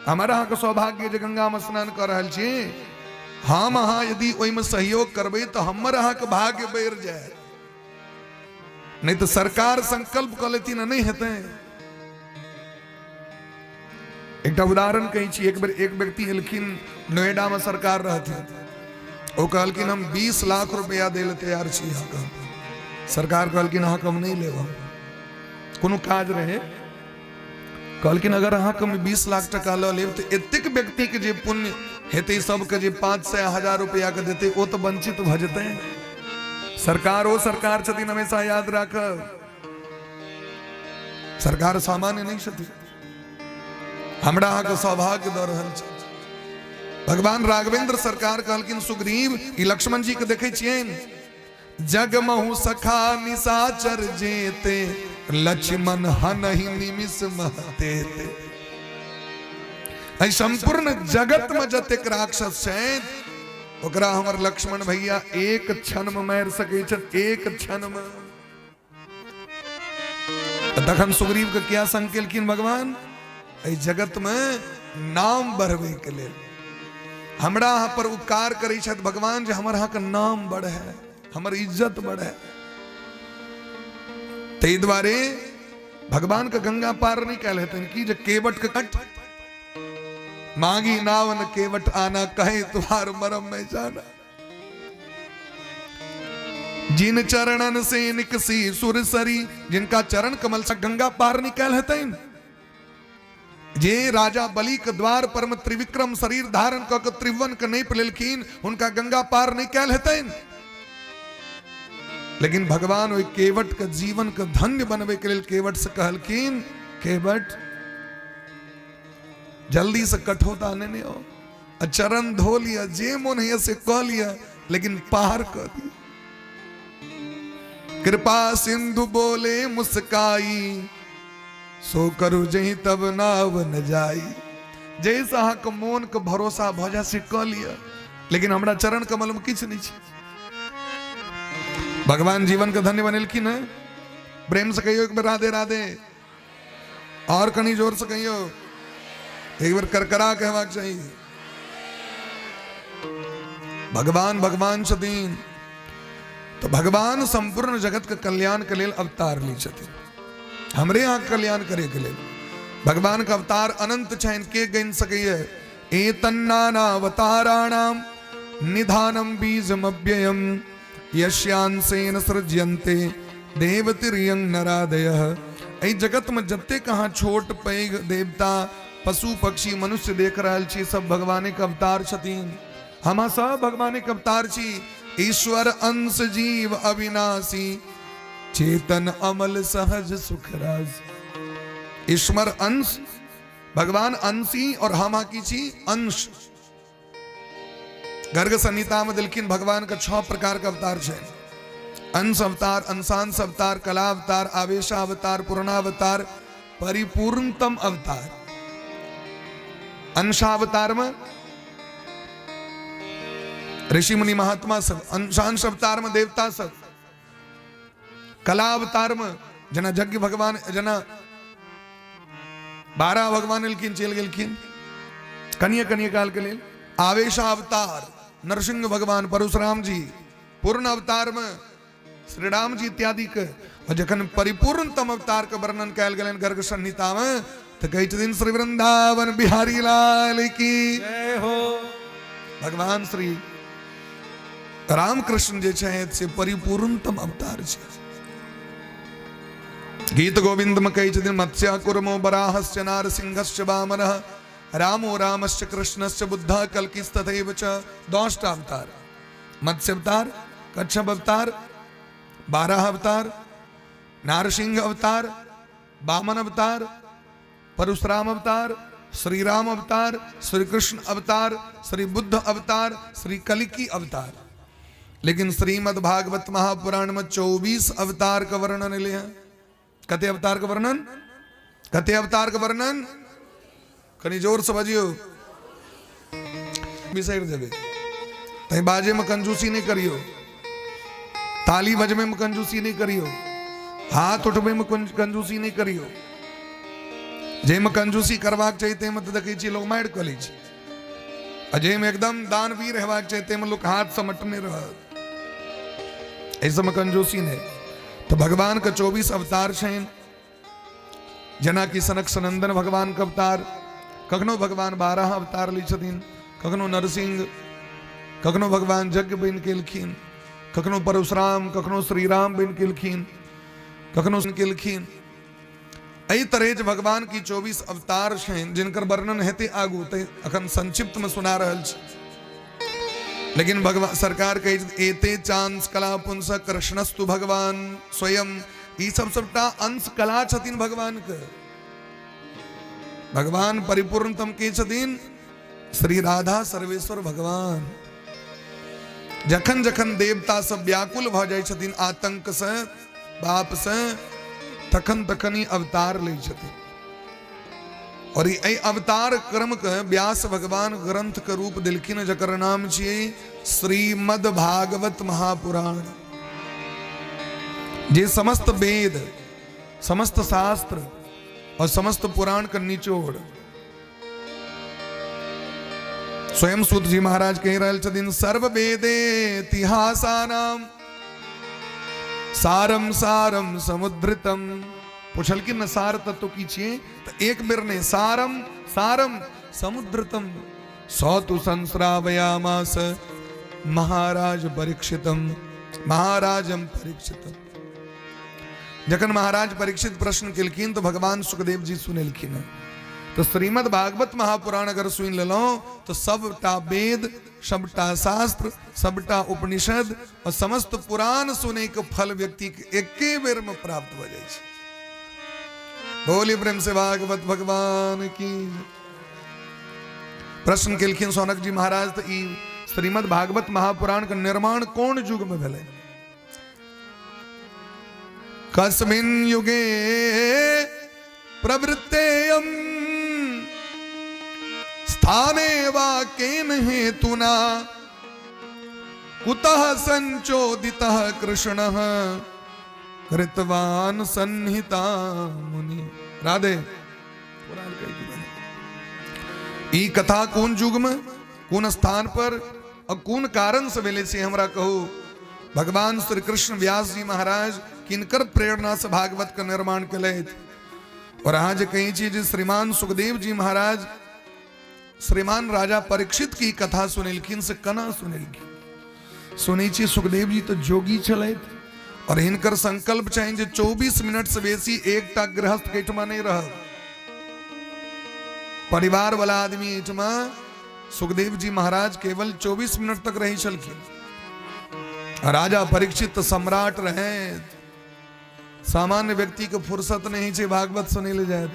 हमर अहाँके सौभाग्य जे गंगा में स्नान कऽ रहल छी। हम अहाँ यदि ओहिमे सहयोग करबै तऽ हमर अहाँके भाग्य बढ़ि जायत, नहीं तो सरकार संकल्प कऽ लेथिन नहि हेतै। एकटा उदाहरण कहै छी। एक बेर एक व्यक्ति एलखिन, नोएडा में सरकार रहथिन, ओ कहलखिन हम 20 लाख रुपया दै लए तैयार छी अहाँके। सरकार कहलखिन अहाँके हम नहि लेब। कोनो काज रहे। कहलखिन अगर अहाँके हम 20 लाख टका लऽ लेब तऽ एतेक व्यक्तिके जे पुण्य हेतै, सबके जे 500 1000 रुपैआके देतै, ओ तऽ वंचित भऽ जेतै। सरकार ओ सरकार छथिन, हमेशा याद राखब, सरकार सामान्य नहि छथिन। हमरा अहाँके सौभाग्य दऽ रहल छै भगवान। राघवेंद्र सरकार कहलखिन, सुग्रीव, ई लक्ष्मण जी के देखै छियनि? जग महु सखा निशाचर जेते, लक्ष्मण हनहि निमिष महते ते। एहि संपूर्ण जगत में जतेक राक्षस छथि, ओकरा हमर लक्ष्मण भैया एक क्षण में मारि सकै छथि, एक क्षण में। तखन सुग्रीव के क्या संग केलखिन भगवान? एहि जगत में नाम बढ़बै के लेल हमरा अहाँ पर उपकार करै छथि भगवान, जे हमर अहाँके नाम बढ़े, हमर इज्जत बढ़े। ताहि दुआरे भगवान के गंगा पार नहि कयल हेतनि कि जे केवट के कट मांगी नावन केवट आना, कहे तुम्हार मरम में जाना। जिन चरणन से निकसी सुरसरी, जिनका चरण कमल से गंगा पार निकल हेतनि, जे राजा बलि के द्वार पर में त्रिविक्रम शरीर धारण कऽ के त्रिभुवन के नापि लेलखिन, हुनका गंगा पार नहि कयल हेतनि। लेकिन भगवान ओहि केवट के जीवन के धन्य बनबै के लेल केवट से कहलखिन, केवट, जल्दी से कठौता नेने आओ आ चरण धो लिया, जे मोन है से कह लिया, लेकिन पार कर दिया। कृपा सिंधु बोले मुस्काई, सो करू जही तब नाव न जाई। जैसे अहाँके मोन के भरोसा भऽ जाय से कऽ लिअ, लेकिन हमरा चरण कमल में किछु नहि छै। भगवान जीवन के धन्य बनेलखिन है। प्रेम से कहियो एक बेर राधे राधे, और कनी जोर से कहियो एक बेर, करकरा के हेबाक चाही। भगवान भगवान छथिन। तो भगवान संपूर्ण जगत के कल्याण के लेल अवतार ली छथिन, हमरे यहाँ कल्याण करे के लेल। भगवान के अवतार अनंत छनि, के गिन सकैए? एतन्नानावताराणाम निधानम बीजमव्ययम यश्यांसेन सृज्यन्ते देवतिर्यं नरादयः। एहि जगत में जतेक अहाँ छोट पैघ देवता, पशु पक्षी, मनुष्य देख रहल छी, सब भगवाने के अवतार छथिन। हम सब भगवाने के अवतार छी। ईश्वर अंश जीव अविनाशी, चेतन अमल सहज सुख राज। ईश्वर अंश, भगवान अंशी और हम की छी अंश। गर्ग संहिता में दिलखिन भगवान के 6 प्रकार के अवतार छै: अंश अवतार, अंशांश अवतार, कला अवतार, आवेशावतार, पूर्णावतार, परिपूर्णतम अवतार। अंशावतार में ऋषि मुनि महात्मा सब, अंशांश अवतार में देवता सब, कला अवतार में जना यज्ञ भगवान, जना 12 भगवान एलखिन, चलि गेलखिन कनिये कनिये काल के लेल। आवेशावतार नरसिंह भगवान, परशुराम जी, पूर्ण अवतार में श्री राम जी इत्यादि के। और जखन परिपूर्णतम अवतार के वर्णन कयल गेलनि गर्ग संहिता में, तऽ कहै छथिन श्री वृंदावन बिहारी लाल की जय हो। भगवान श्री रामकृष्ण जे छथि से परिपूर्णतम अवतार छै। गीत गोविंद में कहै छथिन, मत्स्य कुर्मो बराहस्य नारसिंहस्य वामनः रामो रामश्च कृष्णश्च बुद्धः कल्किस्तथैव च। 10टा अवतार: मत्स्य अवतार, कच्छप अवतार, 12 अवतार, नारसिंह अवतार, वामन अवतार, परशुराम अवतार, श्री राम अवतार, श्री कृष्ण अवतार, श्री बुद्ध अवतार, श्री कलिकी अवतार। लेकिन श्रीमद् भागवत महापुराण में 24 अवतार का वर्णन एलै हैं। कते अवतार का वर्णन? कते अवतार का वर्णन? कनी जोर से बजियो, बिसरि जेबै। तैं बाजे में कंजूसी नहीं करियो, ताली बजबे में कंजूसी नहीं करियो, हाथ उठबे में कंजूसी नहीं करियो। जाहिमे कंजूसी करबाक चाही ताहिमे तऽ देखै छियै लोक मारि कऽ लै छै, आ जाहिमे एकदम दानवीर हेबाक चाही ताहिमे लोक हाथ समेटने रहत। एहि सबमे कंजूसी नहि। तऽ भगवानके 24 अवतार छनि, जेनाकि सनक सनंदन भगवान के अवतार, कखनो भगवान 12 अवतार लै छथिन, कखनो नरसिंह, कखनो भगवान यज्ञ बनि के एलखिन, कखनो परशुराम, कखनो श्री राम बनि के एलखिन, कखनो केलखिन। एहि तरह जे भगवान की 24 अवतार छनि जिनकर वर्णन हेतै आगू, तऽ अखन संक्षिप्त में सुना रहल छी। लेकिन भगवान सरकार कहै छथि, एते चांस कला पुंस कृष्णस्तु भगवान स्वयं। ई सब सबटा अंश कला छथिन भगवान के। भगवान परिपूर्णतम के छथिन? श्री राधा सर्वेश्वर भगवान। जखन जखन देवता सब व्याकुल भऽ जाइ छथिन आतंक से, पाप से, तखन तखन ही अवतार लै छथिन। और एहि अवतार क्रम के व्यास भगवान ग्रंथ के रूप दिलखिन, जकर नाम छियै श्रीमद् भागवत महापुराण। जे समस्त वेद, समस्त शास्त्र और समस्त पुराण के निचोड़ स्वयं सूत जी महाराज कहि रहल छथिन, सर्व वेदे इतिहासानाम सारम सारम समुद्रितम। पुछलखिन न सार तत्व की छियै, तऽ एक बेर नहि, सारम सारम समुद्रतम सौ तु संश्रावयामास महाराज परीक्षितम, महाराजम परीक्षितम। जखन महाराज परीक्षित प्रश्न केलखिन तऽ भगवान सुखदेव जी सुनेलखिन। तऽ श्रीमद् भागवत महापुराण अगर सुनि लेलहुँ तऽ सबटा वेद, सबटा शास्त्र, सबटा उपनिषद और समस्त पुराण सुने के फल व्यक्ति के एके बेर में प्राप्त भऽ जाइ छै। बोली प्रेम से भागवत भगवान की। प्रश्न केलखिन सौनक जी महाराज, तऽ ई श्रीमद् भागवत महापुराण के निर्माण कोन युग में भेलै? कस्मिन् युगे प्रवृत्तेयम स्थाने वा केन हेतुना कुतः संचोदितः कृष्णः कृतवान संहिता मुनि। राधे, ई कथा कोन युग में, कोन स्थान पर और कोन कारण से भेलै से हमरा कहू। भगवान श्री कृष्ण व्यास जी महाराज किनकर प्रेरणा से भागवत के निर्माण केलथि? और अहाँ जे कहै छी जे श्रीमान सुखदेव जी महाराज श्रीमान राजा परीक्षित की कथा सुनेलखिन, से केना सुनेलखिन? सुनै छी सुखदेव जी तो जोगी छलथि और हिनकर संकल्प छनि जे 24 मिनट से बेसी एकटा गृहस्थ के एहिठमा नहि रहब। परिवार वाला आदमी एहिठमा सुखदेव जी महाराज केवल 24 मिनट तक रही छलखिन। राजा परीक्षित तऽ सम्राट रहे, सामान्य व्यक्ति के फुर्सत नहीं छै भागवत सुनै ले जायत।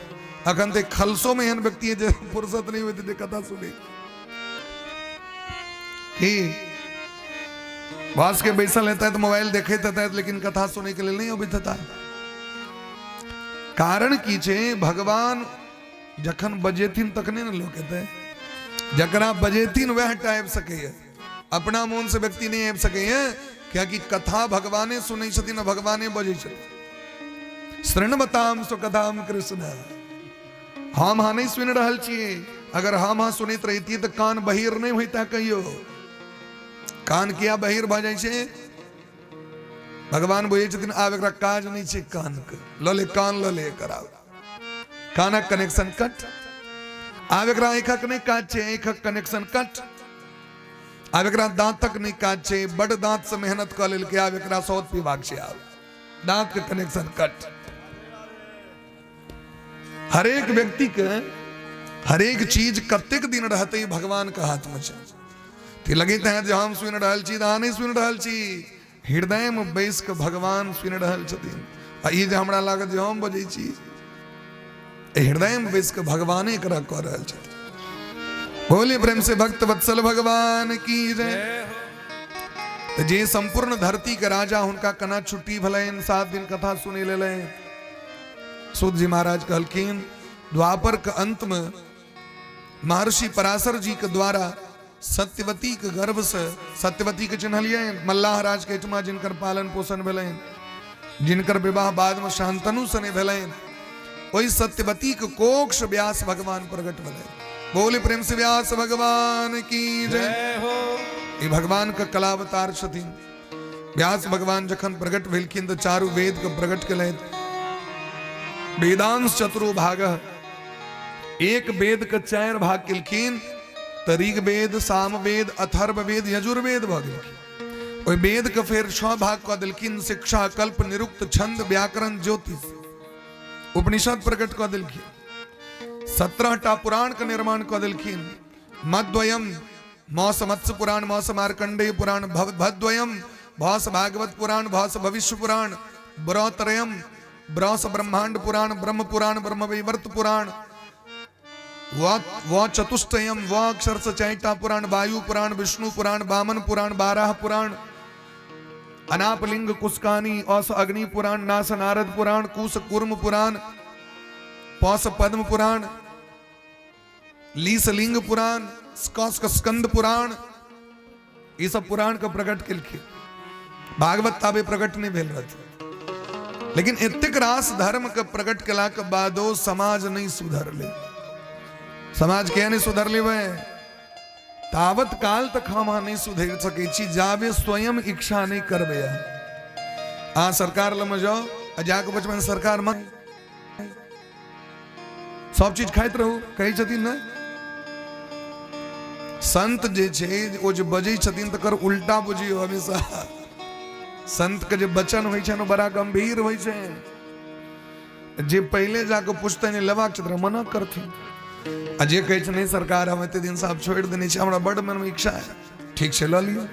अखन तऽ खलसो में एहन व्यक्ति है जे फुर्सत नहीं होइत जे कथा सुनै की बस के बैसल हेतै तऽ मोबाइल देखैत हेतै, लेकिन कथा सुनै के लेल नहि अबैत हेता। कारण की छै? भगवान जखन बजेथिन तखने ने लोक एतै। जकरा बजेथिन वएह टा आबि सकैए, अपना मोन से व्यक्ति नहि आबि सकैए, कियाकि कथा भगवाने सुनै छथिन आ भगवाने बजै छथिन। शृण्वताम सुकथाम कृष्ण। हम अहाँ नहि सुनि रहल छियै। अगर हम अहाँ सुनैत रहितियै तऽ कान बहिर नहि होइता कहियो। कान किया बहिर भऽ जाइ छै? भगवान बुझै छथिन आब एकरा काज नहि छै कानके, लऽ ले कान, लऽ ले एकर, आब कानक कनेक्शन कट। आब एकरा आँखिक नहि काज छै, आँखिक कनेक्शन कट। आब एकरा दाँतक नहि काज छै, बड दाँत से मेहनत कऽ लेलकै, आब एकरा सौत पीबाक छै, आब दाँत के कनेक्शन कट। हरेक व्यक्ति के हरेक चीज कतेक दिन रहते भगवान के हाथ में छै। तऽ लगैत है जे हम सुनि रहल छी, तऽ अहाँ नहि सुनि रहल छी। हृदय में बैस के भगवान सुनि रहल छथिन। आ ई जे हमरा लागत जे हम बजै छी, हृदय में बैस के भगवाने एकरा कऽ रहल छथिन। बोले प्रेम से भक्त वत्सल भगवान की जय। तऽ जे संपूर्ण धरती के राजा, हुनका केना छुट्टी भेलनि 7 दिन कथा सुनै लेलनि? सूत जी महाराज कहलखिन, द्वापर के अंत में महर्षि पराशर जी के द्वारा सत्यवती के गर्भ से, सत्यवती के चिन्हलियनि, मल्लाह राज के एहिठमा जिनकर पालन पोषण भेलनि, जिनकर विवाह बाद में शांतनु सने भेलनि, ओहि सत्यवती के कोक्ष व्यास भगवान प्रकट भेलनि। बोले प्रेम से व्यास भगवान की जय हो। ई भगवान के कलावतार छथिन। व्यास भगवान जखन प्रकट भेलखिन तऽ चारू वेद के प्रकट केलथि। वेदांश चतुरो भाग, एक वेद के 4 भाग केलखिन तऽ ऋग्वेद, सामवेद, अथर्ववेद, यजुर्वेद भऽ गेलखिन। ओहि वेद के फेर 6 भाग कऽ देलखिन, शिक्षा, कल्प, निरुक्त, छंद, व्याकरण, ज्योतिष। उपनिषद प्रकट कऽ देलखिन, 17 टा पुराण के निर्माण कऽ देलखिन। मद्वयम मौस मत्स्य पुराण, मौस मार्कंडेय पुराण, भद्वयम भौस भागवत पुराण, भौस भविष्य पुराण, ब्रत्रयम ब्रौस ब्रह्मांड पुराण, ब्रह्म पुराण, ब्रह्मवैवर्त पुराण, व चतुष्टयम व अक्षर से चारिटा पुराण, वायु पुराण, विष्णु पुराण, वामन पुराण, बाराह पुराण, अनापलिंग कुस्कानी, औस अग्नि पुराण, नास नारद पुराण, कुश कुर्म पुराण, पौस पद्म पुराण, लीसलिंग पुराण, स्कंद पुराण, ई सब पुराण के प्रकट केलखिन। भागवत ताबे प्रकट नहीं भेल रहत, लेकिन एतेक रास धर्म के प्रकट केला के बादो समाज नहीं सुधरले। समाज किया नहीं सुधरले? वह तावत काल तक हम अहाँ नहीं सुधरि सकै छी जाबे स्वयं इच्छा नहीं करबै। अहाँ सरकार लग जाओ आ जाके बचपन सरकार मन सब चीज खाइत रहू कहै छथिन ने। संत जे छै ओ जे बजै छथिन तकर उल्टा बुझियौ हमेशा। संत के जे वचन होइ छै ने बड़ा गंभीर होइ छै। जे पहिले जाके पुछतै नहि लेबाक छै मना करथिन, आ जे कहै छै नहि सरकार हम एते दिन से आब छोड़ि देने छी, हमरा बड्ड मनमे इच्छा है, ठीक छै लऽ लिअ,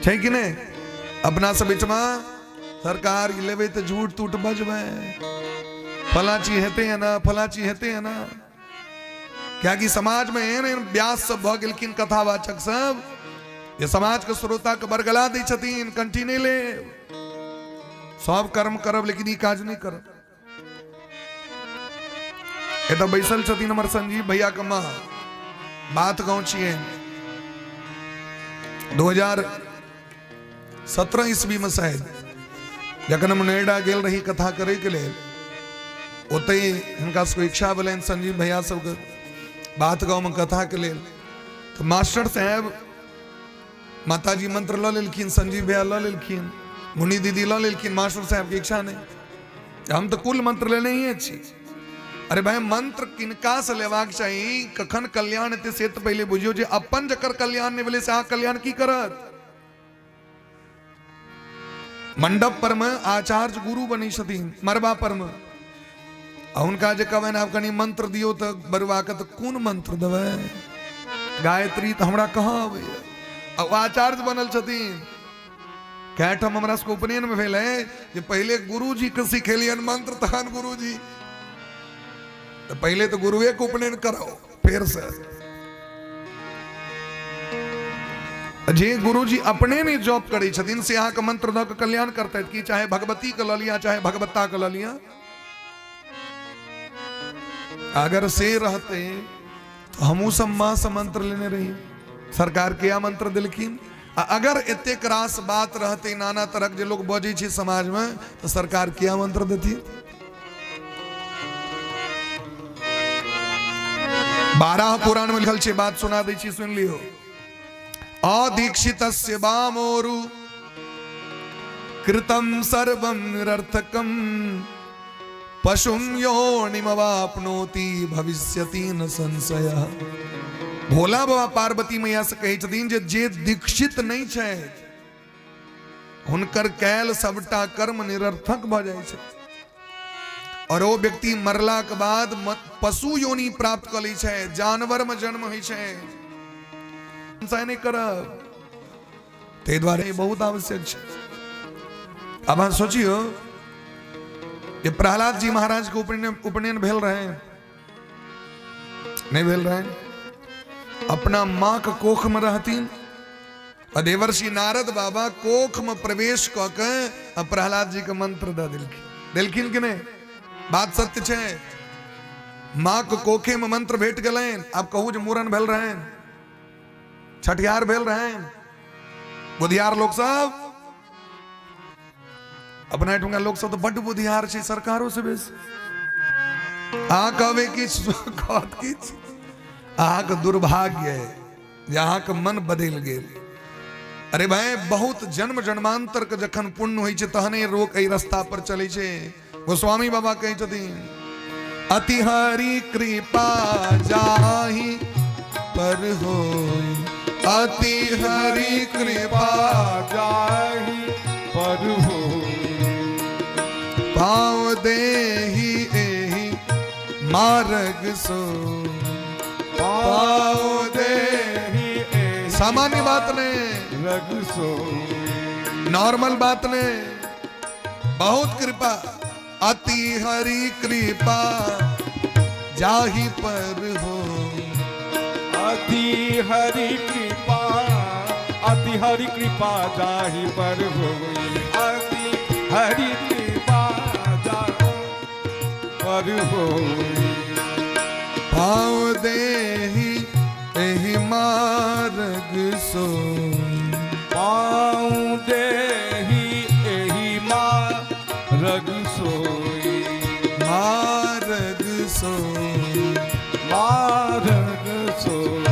छै कि नहि? अपना सब एहिठमा सरकार ई लेबै तऽ झूठ तूठ बजबै, फला चीज हेतै है ना, फला चीज हेतै है ना। कियाकि समाज में एहन एहन व्यास सब भऽ गेलखिन कथावाचक सब जे समाज के श्रोता के बरगला दै छथिन, कंठी नहि ले, सब कर्म करब लेकिन ई काज नहि करब। एतऽ बैसल छथिन हमर संजीव भैया के माँ, बात गाँव छियै। 2017 ईस्वी में शायद जखन हम नोएडा गेल रही कथा करे के लेल, ओतहि हिनका सबके इच्छा भेलनि संजीव भैया सबके बात गाँव में कथा के लेल, तऽ मास्टर साहेब माताजी मंत्र लऽ लेलखिन, संजीव भैया लऽ लेलखिन, मुनि दीदी लऽ लेलखिन, मास्टर साहेब के इच्छा नहि, हम तऽ कुल मंत्र लेने ही छी। अरे भाई मंत्र किनका से लेबाक चाही, कखन कल्याण हेतै से तऽ पहिले बुझियौ। जे अपन जकर कल्याण नहि भेलै से अहाँ कल्याण की करत? मंडप पर में आचार्य गुरु बनै छथिन मरबा पर में, आ हुनका जे कहबनि आब कनि मंत्र दियौ तऽ बरुआ के, तऽ कोन मंत्र देबै? गायत्री तऽ हमरा कहाँ अबैया। आ ओ आचार्य बनल छथिन। कए ठाम हमरा सबके उपनयन में भेल है जे पहिले गुरुजी के सिखेलियनि मंत्र तहन गुरुजी, तऽ पहिले तऽ गुरुए के उपनयन कराओ फेर से। जे गुरुजी अपने नहि जप करै छथिन से अहाँके मंत्र दऽ कऽ कल्याण करतथि कि? चाहे भगवती के लऽ लिअ चाहे भगवत्ता के लऽ लिअ, अगर से रहते तो हमहूँ सब माँ से मंत्र लेने रही, सरकार के मंत्र देलखिन। आ अगर एतेक रास बात रहते नाना तरह जे लोग बजै छै समाज में तो सरकार किया मंत्र देथिन? 12 पुराण में लिखल छै, बात सुना दै छी, सुनि लियौ। अदीक्षितस्य वामोरु कृतं सर्वं निरर्थकम पशुं योनिमवाप्नोति भविष्यति न संशय। भोला बाबा पार्वती मैया से कहै छथिन जे जे दीक्षित नहि छै हुनकर कैल सबटा कर्म निरर्थक भऽ जाइ छै और ओ व्यक्ति मरला के बाद पशु योनि प्राप्त कऽ लै छै, जानवर में जन्म होइ छै। संशय नहि करब, ताहि दुआरे बहुत आवश्यक छै। आब अहाँ सोचियौ जे प्रहलाद जी महाराज के उपनयन उपनयन भेल रहे नहीं भेल रहे? अपना माँ के कोख में रहतीन आ देवर्षि नारद बाबा कोख में प्रवेश कऽ के आ प्रहलाद जी के मंत्र दऽ देलखिन। देलखिन कि नहि? बात सत्य छै। माँ के कोखे में मंत्र भेट गेलनि। आब कहू जे मूड़न भेल रहनि, छठिहार भेल रहनि? बुधियार लोक सब अपना एहिठुनका लोक सब तऽ बड्ड बुधियार छै सरकारो से बेसी। अहाँ कहबै किछु, कहत किछु। अहाँके दुर्भाग्य है जे अहाँके मन बदलि गेल। अरे भाई बहुत जन्म जन्मांतर के जखन पुण्य होइ छै तहने लोक एहि रास्ता पर चलै छै। गोस्वामी बाबा कहै छथिन अति हरि कृपा जाहि पर होई, अति हरि कृपा जाहि पर होई, पाँव देहि एहि मार्ग सो। पाँव देहि एहि सामान्य बात नहीं, रग सोई। नॉर्मल बात नहीं, बहुत कृपा, अति हरि कृपा जाहि पर हो। अति हरि कृपा, अति हरि कृपा जाहि पर होई, अति हरि कृपा जाहि पर होई। पाँव देहि एहि मार्ग सो। पाँव देहि एहि मार्ग सोई। मार्ग सो। मार्ग सोई।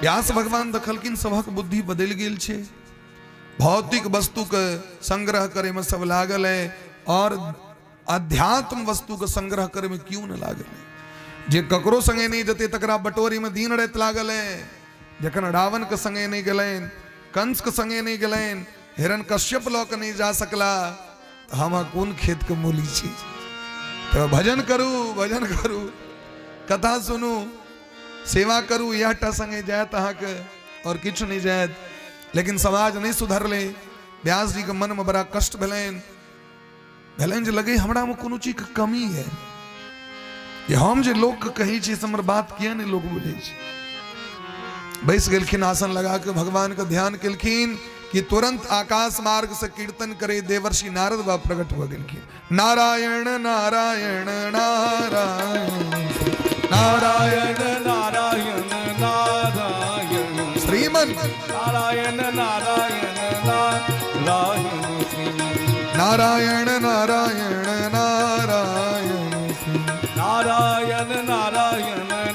व्यास भगवान देखलखिन सभक बुद्धि बदलि गेल छै, भौतिक वस्तुके संग्रह करैमे सब लागल है और अध्यात्म वस्तुके संग्रह करैमे क्यों न लागल है। जे ककरो संगे नहीं जते तकरा बटोरीमे दिन राति लागल है। जखन रावण के संगे नहीं गेलनि, कंस के संगे नहीं गेलनि, हिरण्यकश्यप लऽ के नहीं जा सकला, तऽ हम कोन खेत के मूली छी। तऽ भजन करू, भजन करू, कथा सुनू, सेवा करू, इएह टा संगे जायत अहाँके और किछु नहीं जायत। लेकिन समाज नहीं सुधरलै। व्यास जी के मन में बड़ा कष्ट भेलनि, भेलनि जे लगे हमरा में कोनो चीज के कमी है, जे हम जे लोक के कहै छी से हमर बात किया नहीं लोक बुझै छै। बैस गेलखिन आसन लगा के, भगवान के ध्यान केलखिन कि तुरंत आकाश मार्ग से कीर्तन करे देवर्षि नारद बाबा प्रकट हो गेलखिन। नारायण नारायण नारायण नारायण नारायण नारायण श्रीमन नारायण नारायण नारायण श्रीमन नारायण नारायण नारायण नारायण नारायण नारायण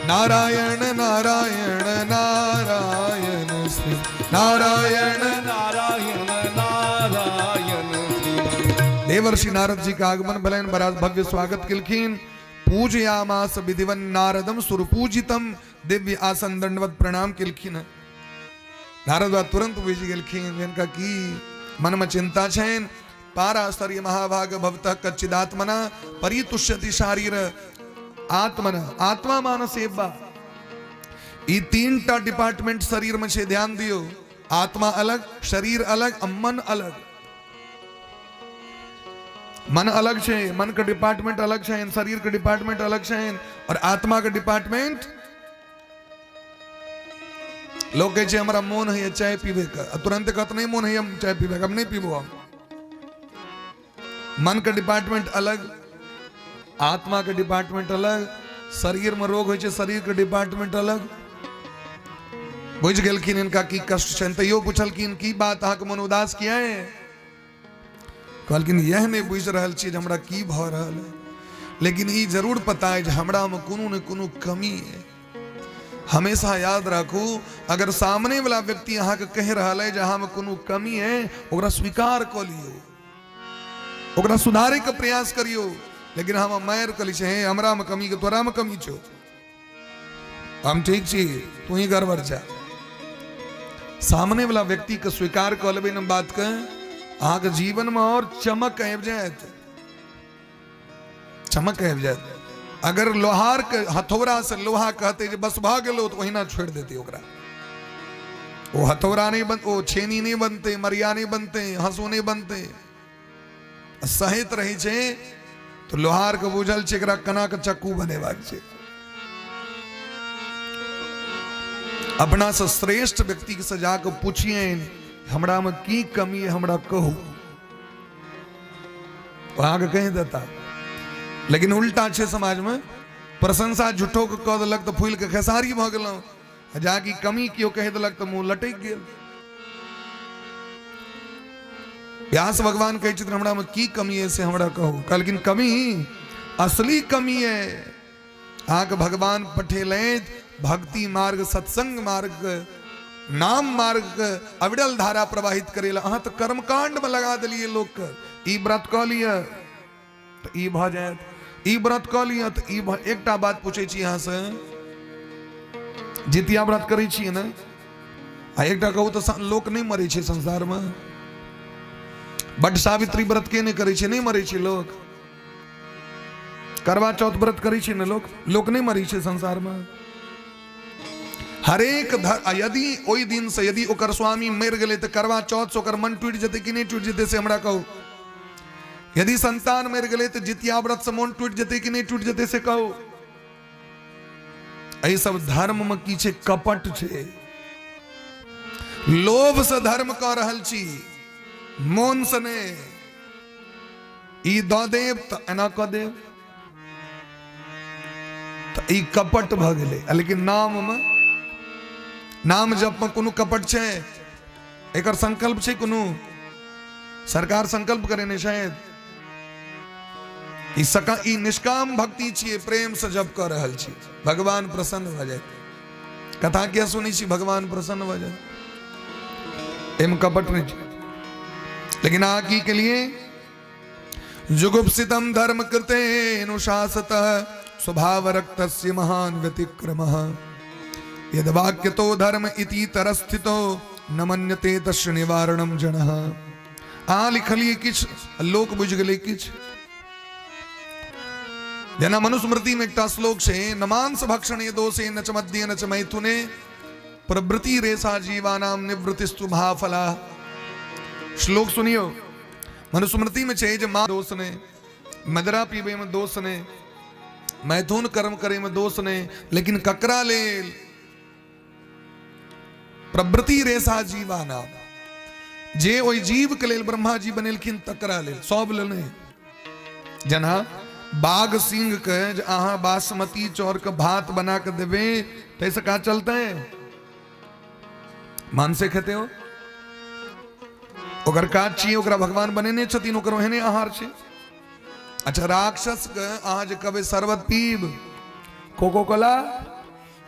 श्रीमन नारायण नारायण नारायण श्री नारायण नारायण नारायण श्रीमन। देवर्षि नारद जी के आगमन भेलनि, बड़ा भव्य स्वागत केलखिन। पूजयामास विधिवन नारदम सुरपूजितम, दिव्य आसन दंडवत प्रणाम केलखिन। नारद बाबा तुरंत बुझि गेलखिन जिनका की मन में चिंता छनि। पाराशर्य महाभाग भवतः कच्चिदात्मना परितुष्यति शारीर आत्मन आत्मा मानसेवा। ई तीन टा डिपार्टमेंट शरीर में छै, ध्यान दियौ। आत्मा अलग, शरीर अलग आ मन अलग। मन अलग छै, मन के डिपार्टमेंट अलग छै, शरीर के डिपार्टमेंट अलग छै और आत्मा के डिपार्टमेंट। लोग कहै छै हमरा मोन होइए चाय पीबे के, आ तुरंत कहत नहीं मोन होइए चाय पीबे के, हम नहीं पीबो हम। मन के डिपार्टमेंट अलग, आत्मा के डिपार्टमेंट अलग, शरीर में रोग होइ छै शरीर के डिपार्टमेंट अलग। बुझि गेलखिन इनका की कष्ट छनि, तैयो पुछलखिन की बात अहाँके मन उदास किया है। कहलखिन यह नहि बुझि रहल छी जे हमरा की भऽ रहल है, लेकिन ई जरूर पता है जे हमरा में कोनो ने कोनो कमी है। हमेशा याद राखू, अगर सामने वाला व्यक्ति अहाँके कहि रहल है जे अहाँ में कोनो कमी है, ओकरा स्वीकार कऽ लियौ, ओकरा सुधारे के प्रयास करियौ। लेकिन हम मारि कऽ लै छै, हे हमरा में कमी के तोरा में कमी छौ, हम ठीक छी, तू ही गड़बड़ छा। सामने वाला व्यक्ति के स्वीकार कऽ लेबै ने बात के, अहाँके जीवन में और चमक आबि जायत, चमक आबि जायत। अगर लोहार के हथौड़ा से लोहा कहते जे बस भऽ गेलो, तऽ ओहिना छोड़ि देते ओकरा। ओ हथौड़ा नहीं बन, ओ छेनी नहीं बनते, मरिया नहीं बनते, हंसू नहीं बनते, सहैत रहै छै तऽ लोहार के बुझल छै एकरा केना के चक्कू बनेबाक छै। अपना से श्रेष्ठ व्यक्ति से जाके पूछियनि हमरा में की कमी है, हमरा कहू, अहाँके कहि देता। लेकिन उल्टा छै समाज में, प्रशंसा झूठो के कऽ देलक तऽ फूलि के खेसारी भऽ गेलहुँ, आ जाकि कमी केओ कहि देलक तऽ मुँह लटकि गेल। व्यास भगवान कहै छथिन हमरा में की कमी है से हमरा कहू। कहलखिन कमी असली कमी है, अहाँके भगवान पठेलथि भक्ति मार्ग, सत्संग मार्ग, नाम मार्ग अविरल धारा प्रवाहित करे ला, अहाँ तऽ कर्मकांड में लगा देलियै लोक के। ई व्रत कऽ लिअ तऽ ई भऽ जायत, ई व्रत कऽ लिअ तऽ ई भऽ। एकटा बात पूछै छी अहाँसँ, जितिया व्रत करै छियै ने? आ एकटा कहू तऽ लोक नहि मरै छै संसारमे? बड सावित्री व्रत के नहि करै छै? नहि मरै छै लोक? करवा चौथ व्रत करै छै ने लोक? लोक नहि मरै छै संसारमे? हरेक यदि ओहि दिन से यदि ओकर स्वामी मरि गेलै तऽ करवा चौथ से ओकर मन टूटि जेतै कि नहि टूटि जेतै, से हमरा कहू। यदि संतान मरि गेलै तऽ जितिया व्रत से मन टूटि जेतै कि नहि टूटि जेतै, से कहू। एहि सब धर्म में की छै? कपट छै। लोभ से धर्म कऽ रहल छी, मोन से नहि। ई दऽ देब तऽ एना कऽ देब, तऽ ई कपट भऽ गेलै। लेकिन नाम मे, नाम जप मे कोनो कपट छै? एकर संकल्प छै कोनो? सरकार संकल्प करेने शायद। ई सका ई निष्काम भक्ति छियै, प्रेम से जप कऽ रहल छी, भगवान प्रसन्न भऽ जाए। कथा किया सुनै छी? भगवान प्रसन्न भऽ जाए। एहिमे कपट नहि छै। लेकिन अहाँ की केलिए? जुगुप्सितम धर्म कृते अनुशासत स्वभाव रक्तस्य महान व्यतिक्रम यद वाक्यतो धर्म इति तरस्थितो न मन्यते तस्य निवारणम जनः। अहाँ लिखलिए किछु, लोक बुझि गेलै किछु। जेना मनुस्मृति में एकटा श्लोक छै, न मांस भक्षणे दोषे न च मद्ये न च मैथुने प्रवृत्ति रेशा जीवानाम निवृत्तिस्तु महाफला। श्लोक सुनियो, मनुस्मृति में छै जे मां दोष ने, मदरा पीबे में दोष ने, मैथुन कर्म करे में दोष ने, लेकिन ककरा लेल? प्रवृत्ति रेशा जीवानाम, जे ओहि जीव के लेल ब्रह्मा जी बनेलखिन तकरा लेल, सब लेल नहि। जेना बाघ सिंह के जे अहाँ बासमती चाउर के भात बना के देबै ताहिसँ काज चलतै? मांसे खेतै हो, ओकर काज छियै, ओकरा भगवान बनेने छथिन, ओकर ओहने आहार छै। अच्छा, राक्षस के अहाँ जे कहबै शरबत पीब, कोको कोला,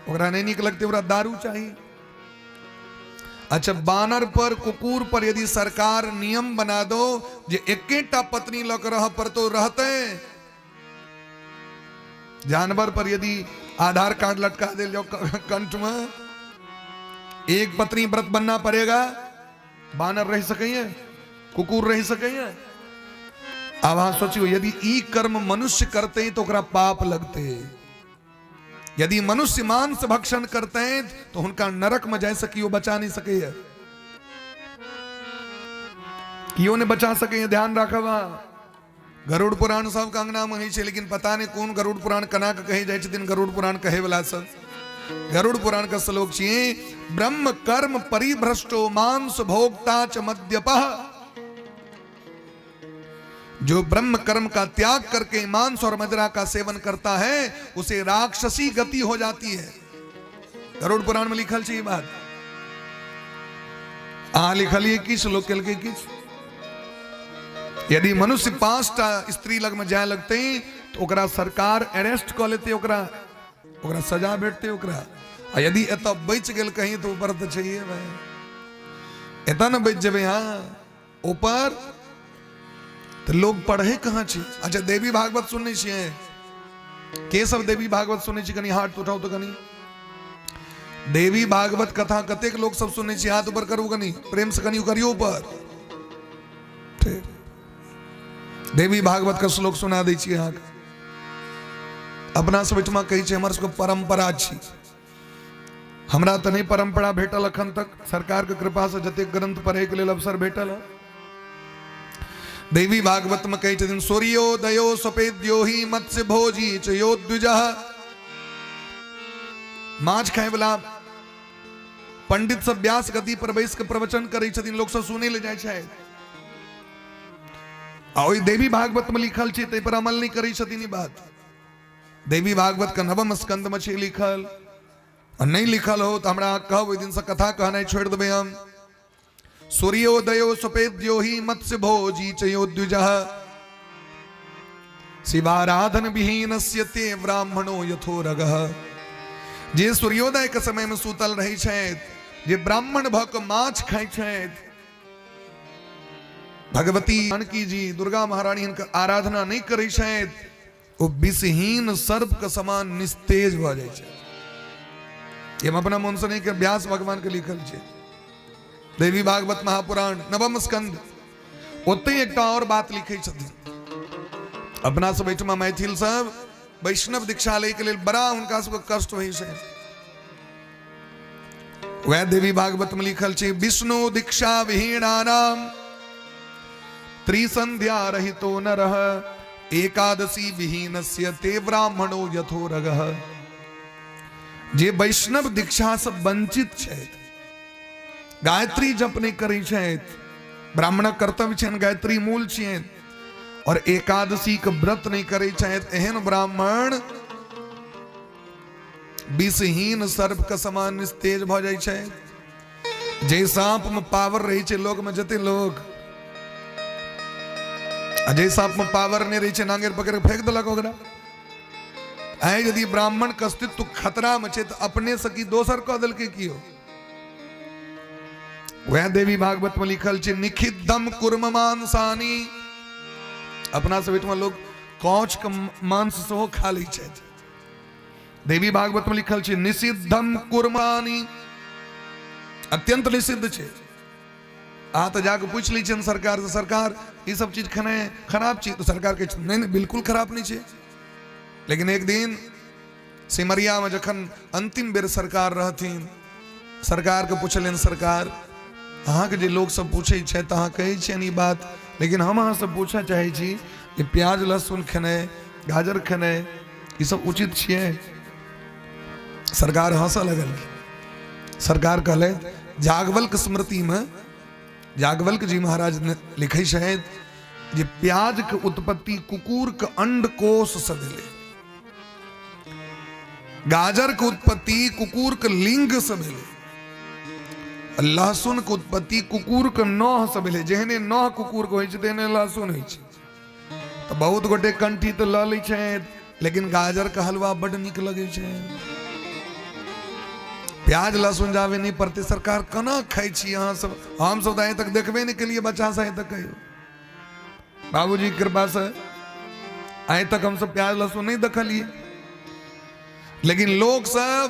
ओकरा नहि नीक लगतै, ओकरा दारू चाही। अच्छा, बानर पर, कुकुर पर यदि सरकार नियम बना दो जे एकेटा पत्नी लऽ के रह पड़तो, रहते? जानवर पर यदि आधार कार्ड लटका देल जाओ कंठ में, एक पत्नी व्रत बनना पड़ेगा, बानर रह सकैए? कुकुर रह सकैए? आब अहाँ सोचियो, यदि ई कर्म मनुष्य करते तो ओकरा पाप लगते, यदि मनुष्य मांस भक्षण करते तो हुनका नरक में जाय से केओ बचा नहीं सकैए, केओ नहीं बचा सकैए। ध्यान राखब। गरुड़ पुराण सबके अंगना में होइ छै, लेकिन पता नहीं कोन गरुड़ पुराण केना के कहै जाइ छथिन। गरुड़ पुराण कहै वाला सब, गरुड़ पुराण के श्लोक छियै, ब्रह्म कर्म परिभ्रष्टो मांस भोक्ता च मद्यपः। जो ब्रह्म कर्म का त्याग करके मांस और मदिरा का सेवन करता है, उसे राक्षसी गति हो जाती है। गरुड़ पुराण में लिखल छै ई बात। अहाँ लिखलिए किछु, लोक केलकै किछु। यदि मनुष्य 5टा स्त्री लग में जाय लगते तो ओकरा सरकार अरेस्ट कऽ लेते, ओकरा ओकरा सजा भेटते ओकरा। आ यदि एतऽ बचि गेल कहीं तऽ ऊपर तऽ छैहे भाई, एतऽ ने बचि जेबै। हाँ, ऊपर तऽ लोग पढ़े कहाँ छै? अच्छा, देवी भागवत सुनने छियै? के सब देवी भागवत सुनै छी? कनि हाथ उठाउ तऽ। कनि देवी भागवत कथा कतेक लोक सब सुनै छी? हाथ ऊपर करू, कनि प्रेम से कनि करियौ ऊपर। ठीक, देवी भागवत के श्लोक सुना दै छी अहाँके। अपना सब ओहिठमा कहै छै, हमर सबके परम्परा छी। हमरा तऽ नहि परम्परा भेटल अखन तक, सरकारके कृपासँ जतेक ग्रंथ पढ़ैके लेल अवसर भेटल है। देवी भागवत में कहै छथिन, सूर्योदयो सपेद्यो ही मत्स्य भोजी च यो द्विजः। माछ खाय वाला पंडित सब व्यास गति पर बैस के प्रवचन करै छथिन, लोक सब सुनै ले जाइ छै। आ ओहि देवी भागवत में लिखल छै, ताहि पर अमल नहि करै छथिन। ई बात देवी भागवत के नवम स्कंद में छै लिखल। आ नहि लिखल हो तऽ हमरा कहब, ओहि दिनसँ कथा कहनाइ छोड़ि देबै हम। सूर्योदयो सपेद्यो ही मत्स्य भोजी चयो द्विजः शिवाराधन विहीन ते ब्राह्मणो यथो रगः। जे सूर्योदय के समय में सुतल रहै छथि, जे ब्राह्मण भऽ कऽ माछ खाइ छथि, भगवती जानकी जी दुर्गा महारानी हिनकर आराधना नहि करै छथि, ओ विषहीन सर्प के समान निस्तेज भऽ जाइ छै। हम अपना मन से नहीं के, व्यास भगवान के लिखल छै, देवी भागवत महापुराण नवम स्कंद। ओतहि एकटा आओर बात लिखै छथिन। अपना सब एहिठमा मैथिल सब वैष्णव दीक्षा लैके लेल बड़ा हुनका सबके कष्ट होइ छै। वएह देवी भागवत में लिखल छै, विष्णु दीक्षा विहीनानाम त्रिसंध्या रहितो नरः एकादशी विहीनस्य ते ब्राह्मणो यथो रगः। जे वैष्णव दीक्षा से वंचित छथि, गायत्री जप नहि करै छथि, ब्राह्मणक कर्तव्य छनि गायत्री मूल छियनि, और एकादशी के व्रत नहि करै छथि, एहन ब्राह्मण विषहीन सर्प के समान निस्तेज भऽ जाइ छै। जे साँप में पावर रहै छै लोक में जते लोक, आ जे साँप में पावर नहि रहै छै नांगेर पकड़ के फेंक देलक ओकरा। आइ यदि ब्राह्मण के अस्तित्व खतरा में छै तऽ अपने से की दोसर कऽ देलकै कियो। वएह देवी भागवत में लिखल छै निखिद्धम कुर्म मांसानी। अपना सब एहिठमा लोक कौच के मांस सेहो खा लै छथि। देवी भागवत में लिखल छै निषिद्धम कुर्मानी, अत्यंत निषिद्ध छै। अहाँ तऽ जाके पूछि लै छियनि सरकार से, सरकार ई सब चीज खेनाइ खराब छै, तऽ सरकार कहै छै नहि नहि बिल्कुल खराब नहि छै। लेकिन एक दिन सिमरिया में जखन अंतिम बेर सरकार रहथिन, सरकार के पुछलनि, सरकार अहाँके जे लोक सब पूछै छथि तऽ अहाँ कहै छियनि ई बात, लेकिन हम अहाँसँ पूछऽ चाहै छी जे प्याज लहसुन खेनाइ, गाजर खेनाइ, ई सब उचित छियै? सरकार हंसऽ लगलखिन। सरकार कहलथि, जागवल्क स्मृति में जागवल्क जी महाराज लिखै छथि जे प्याज के उत्पत्ति कुकुर के अंडकोश से भेलै, गाजर के उत्पत्ति कुकुर के लिंग से भेलै, लहसुन के उत्पत्ति कुकुर के नह से भेलै। जेहने नह कुकुर के होइ छै तेहने लहसुन होइ छै। तऽ बहुत गोटे कंठी तऽ लऽ लै छथि, लेकिन गाजर के हलवा बड नीक लगै छै। प्याज लहसुन जाबे नहि पड़तै सरकार केना खाइ छी अहाँ सब? हम सब तऽ आइ तक देखबे नहि केलियै बच्चा से आइ तक कहियो, बाबूजी के कृपा से आइ तक हम सब प्याज लहसुन नहि देखलियै। लेकिन लोक सब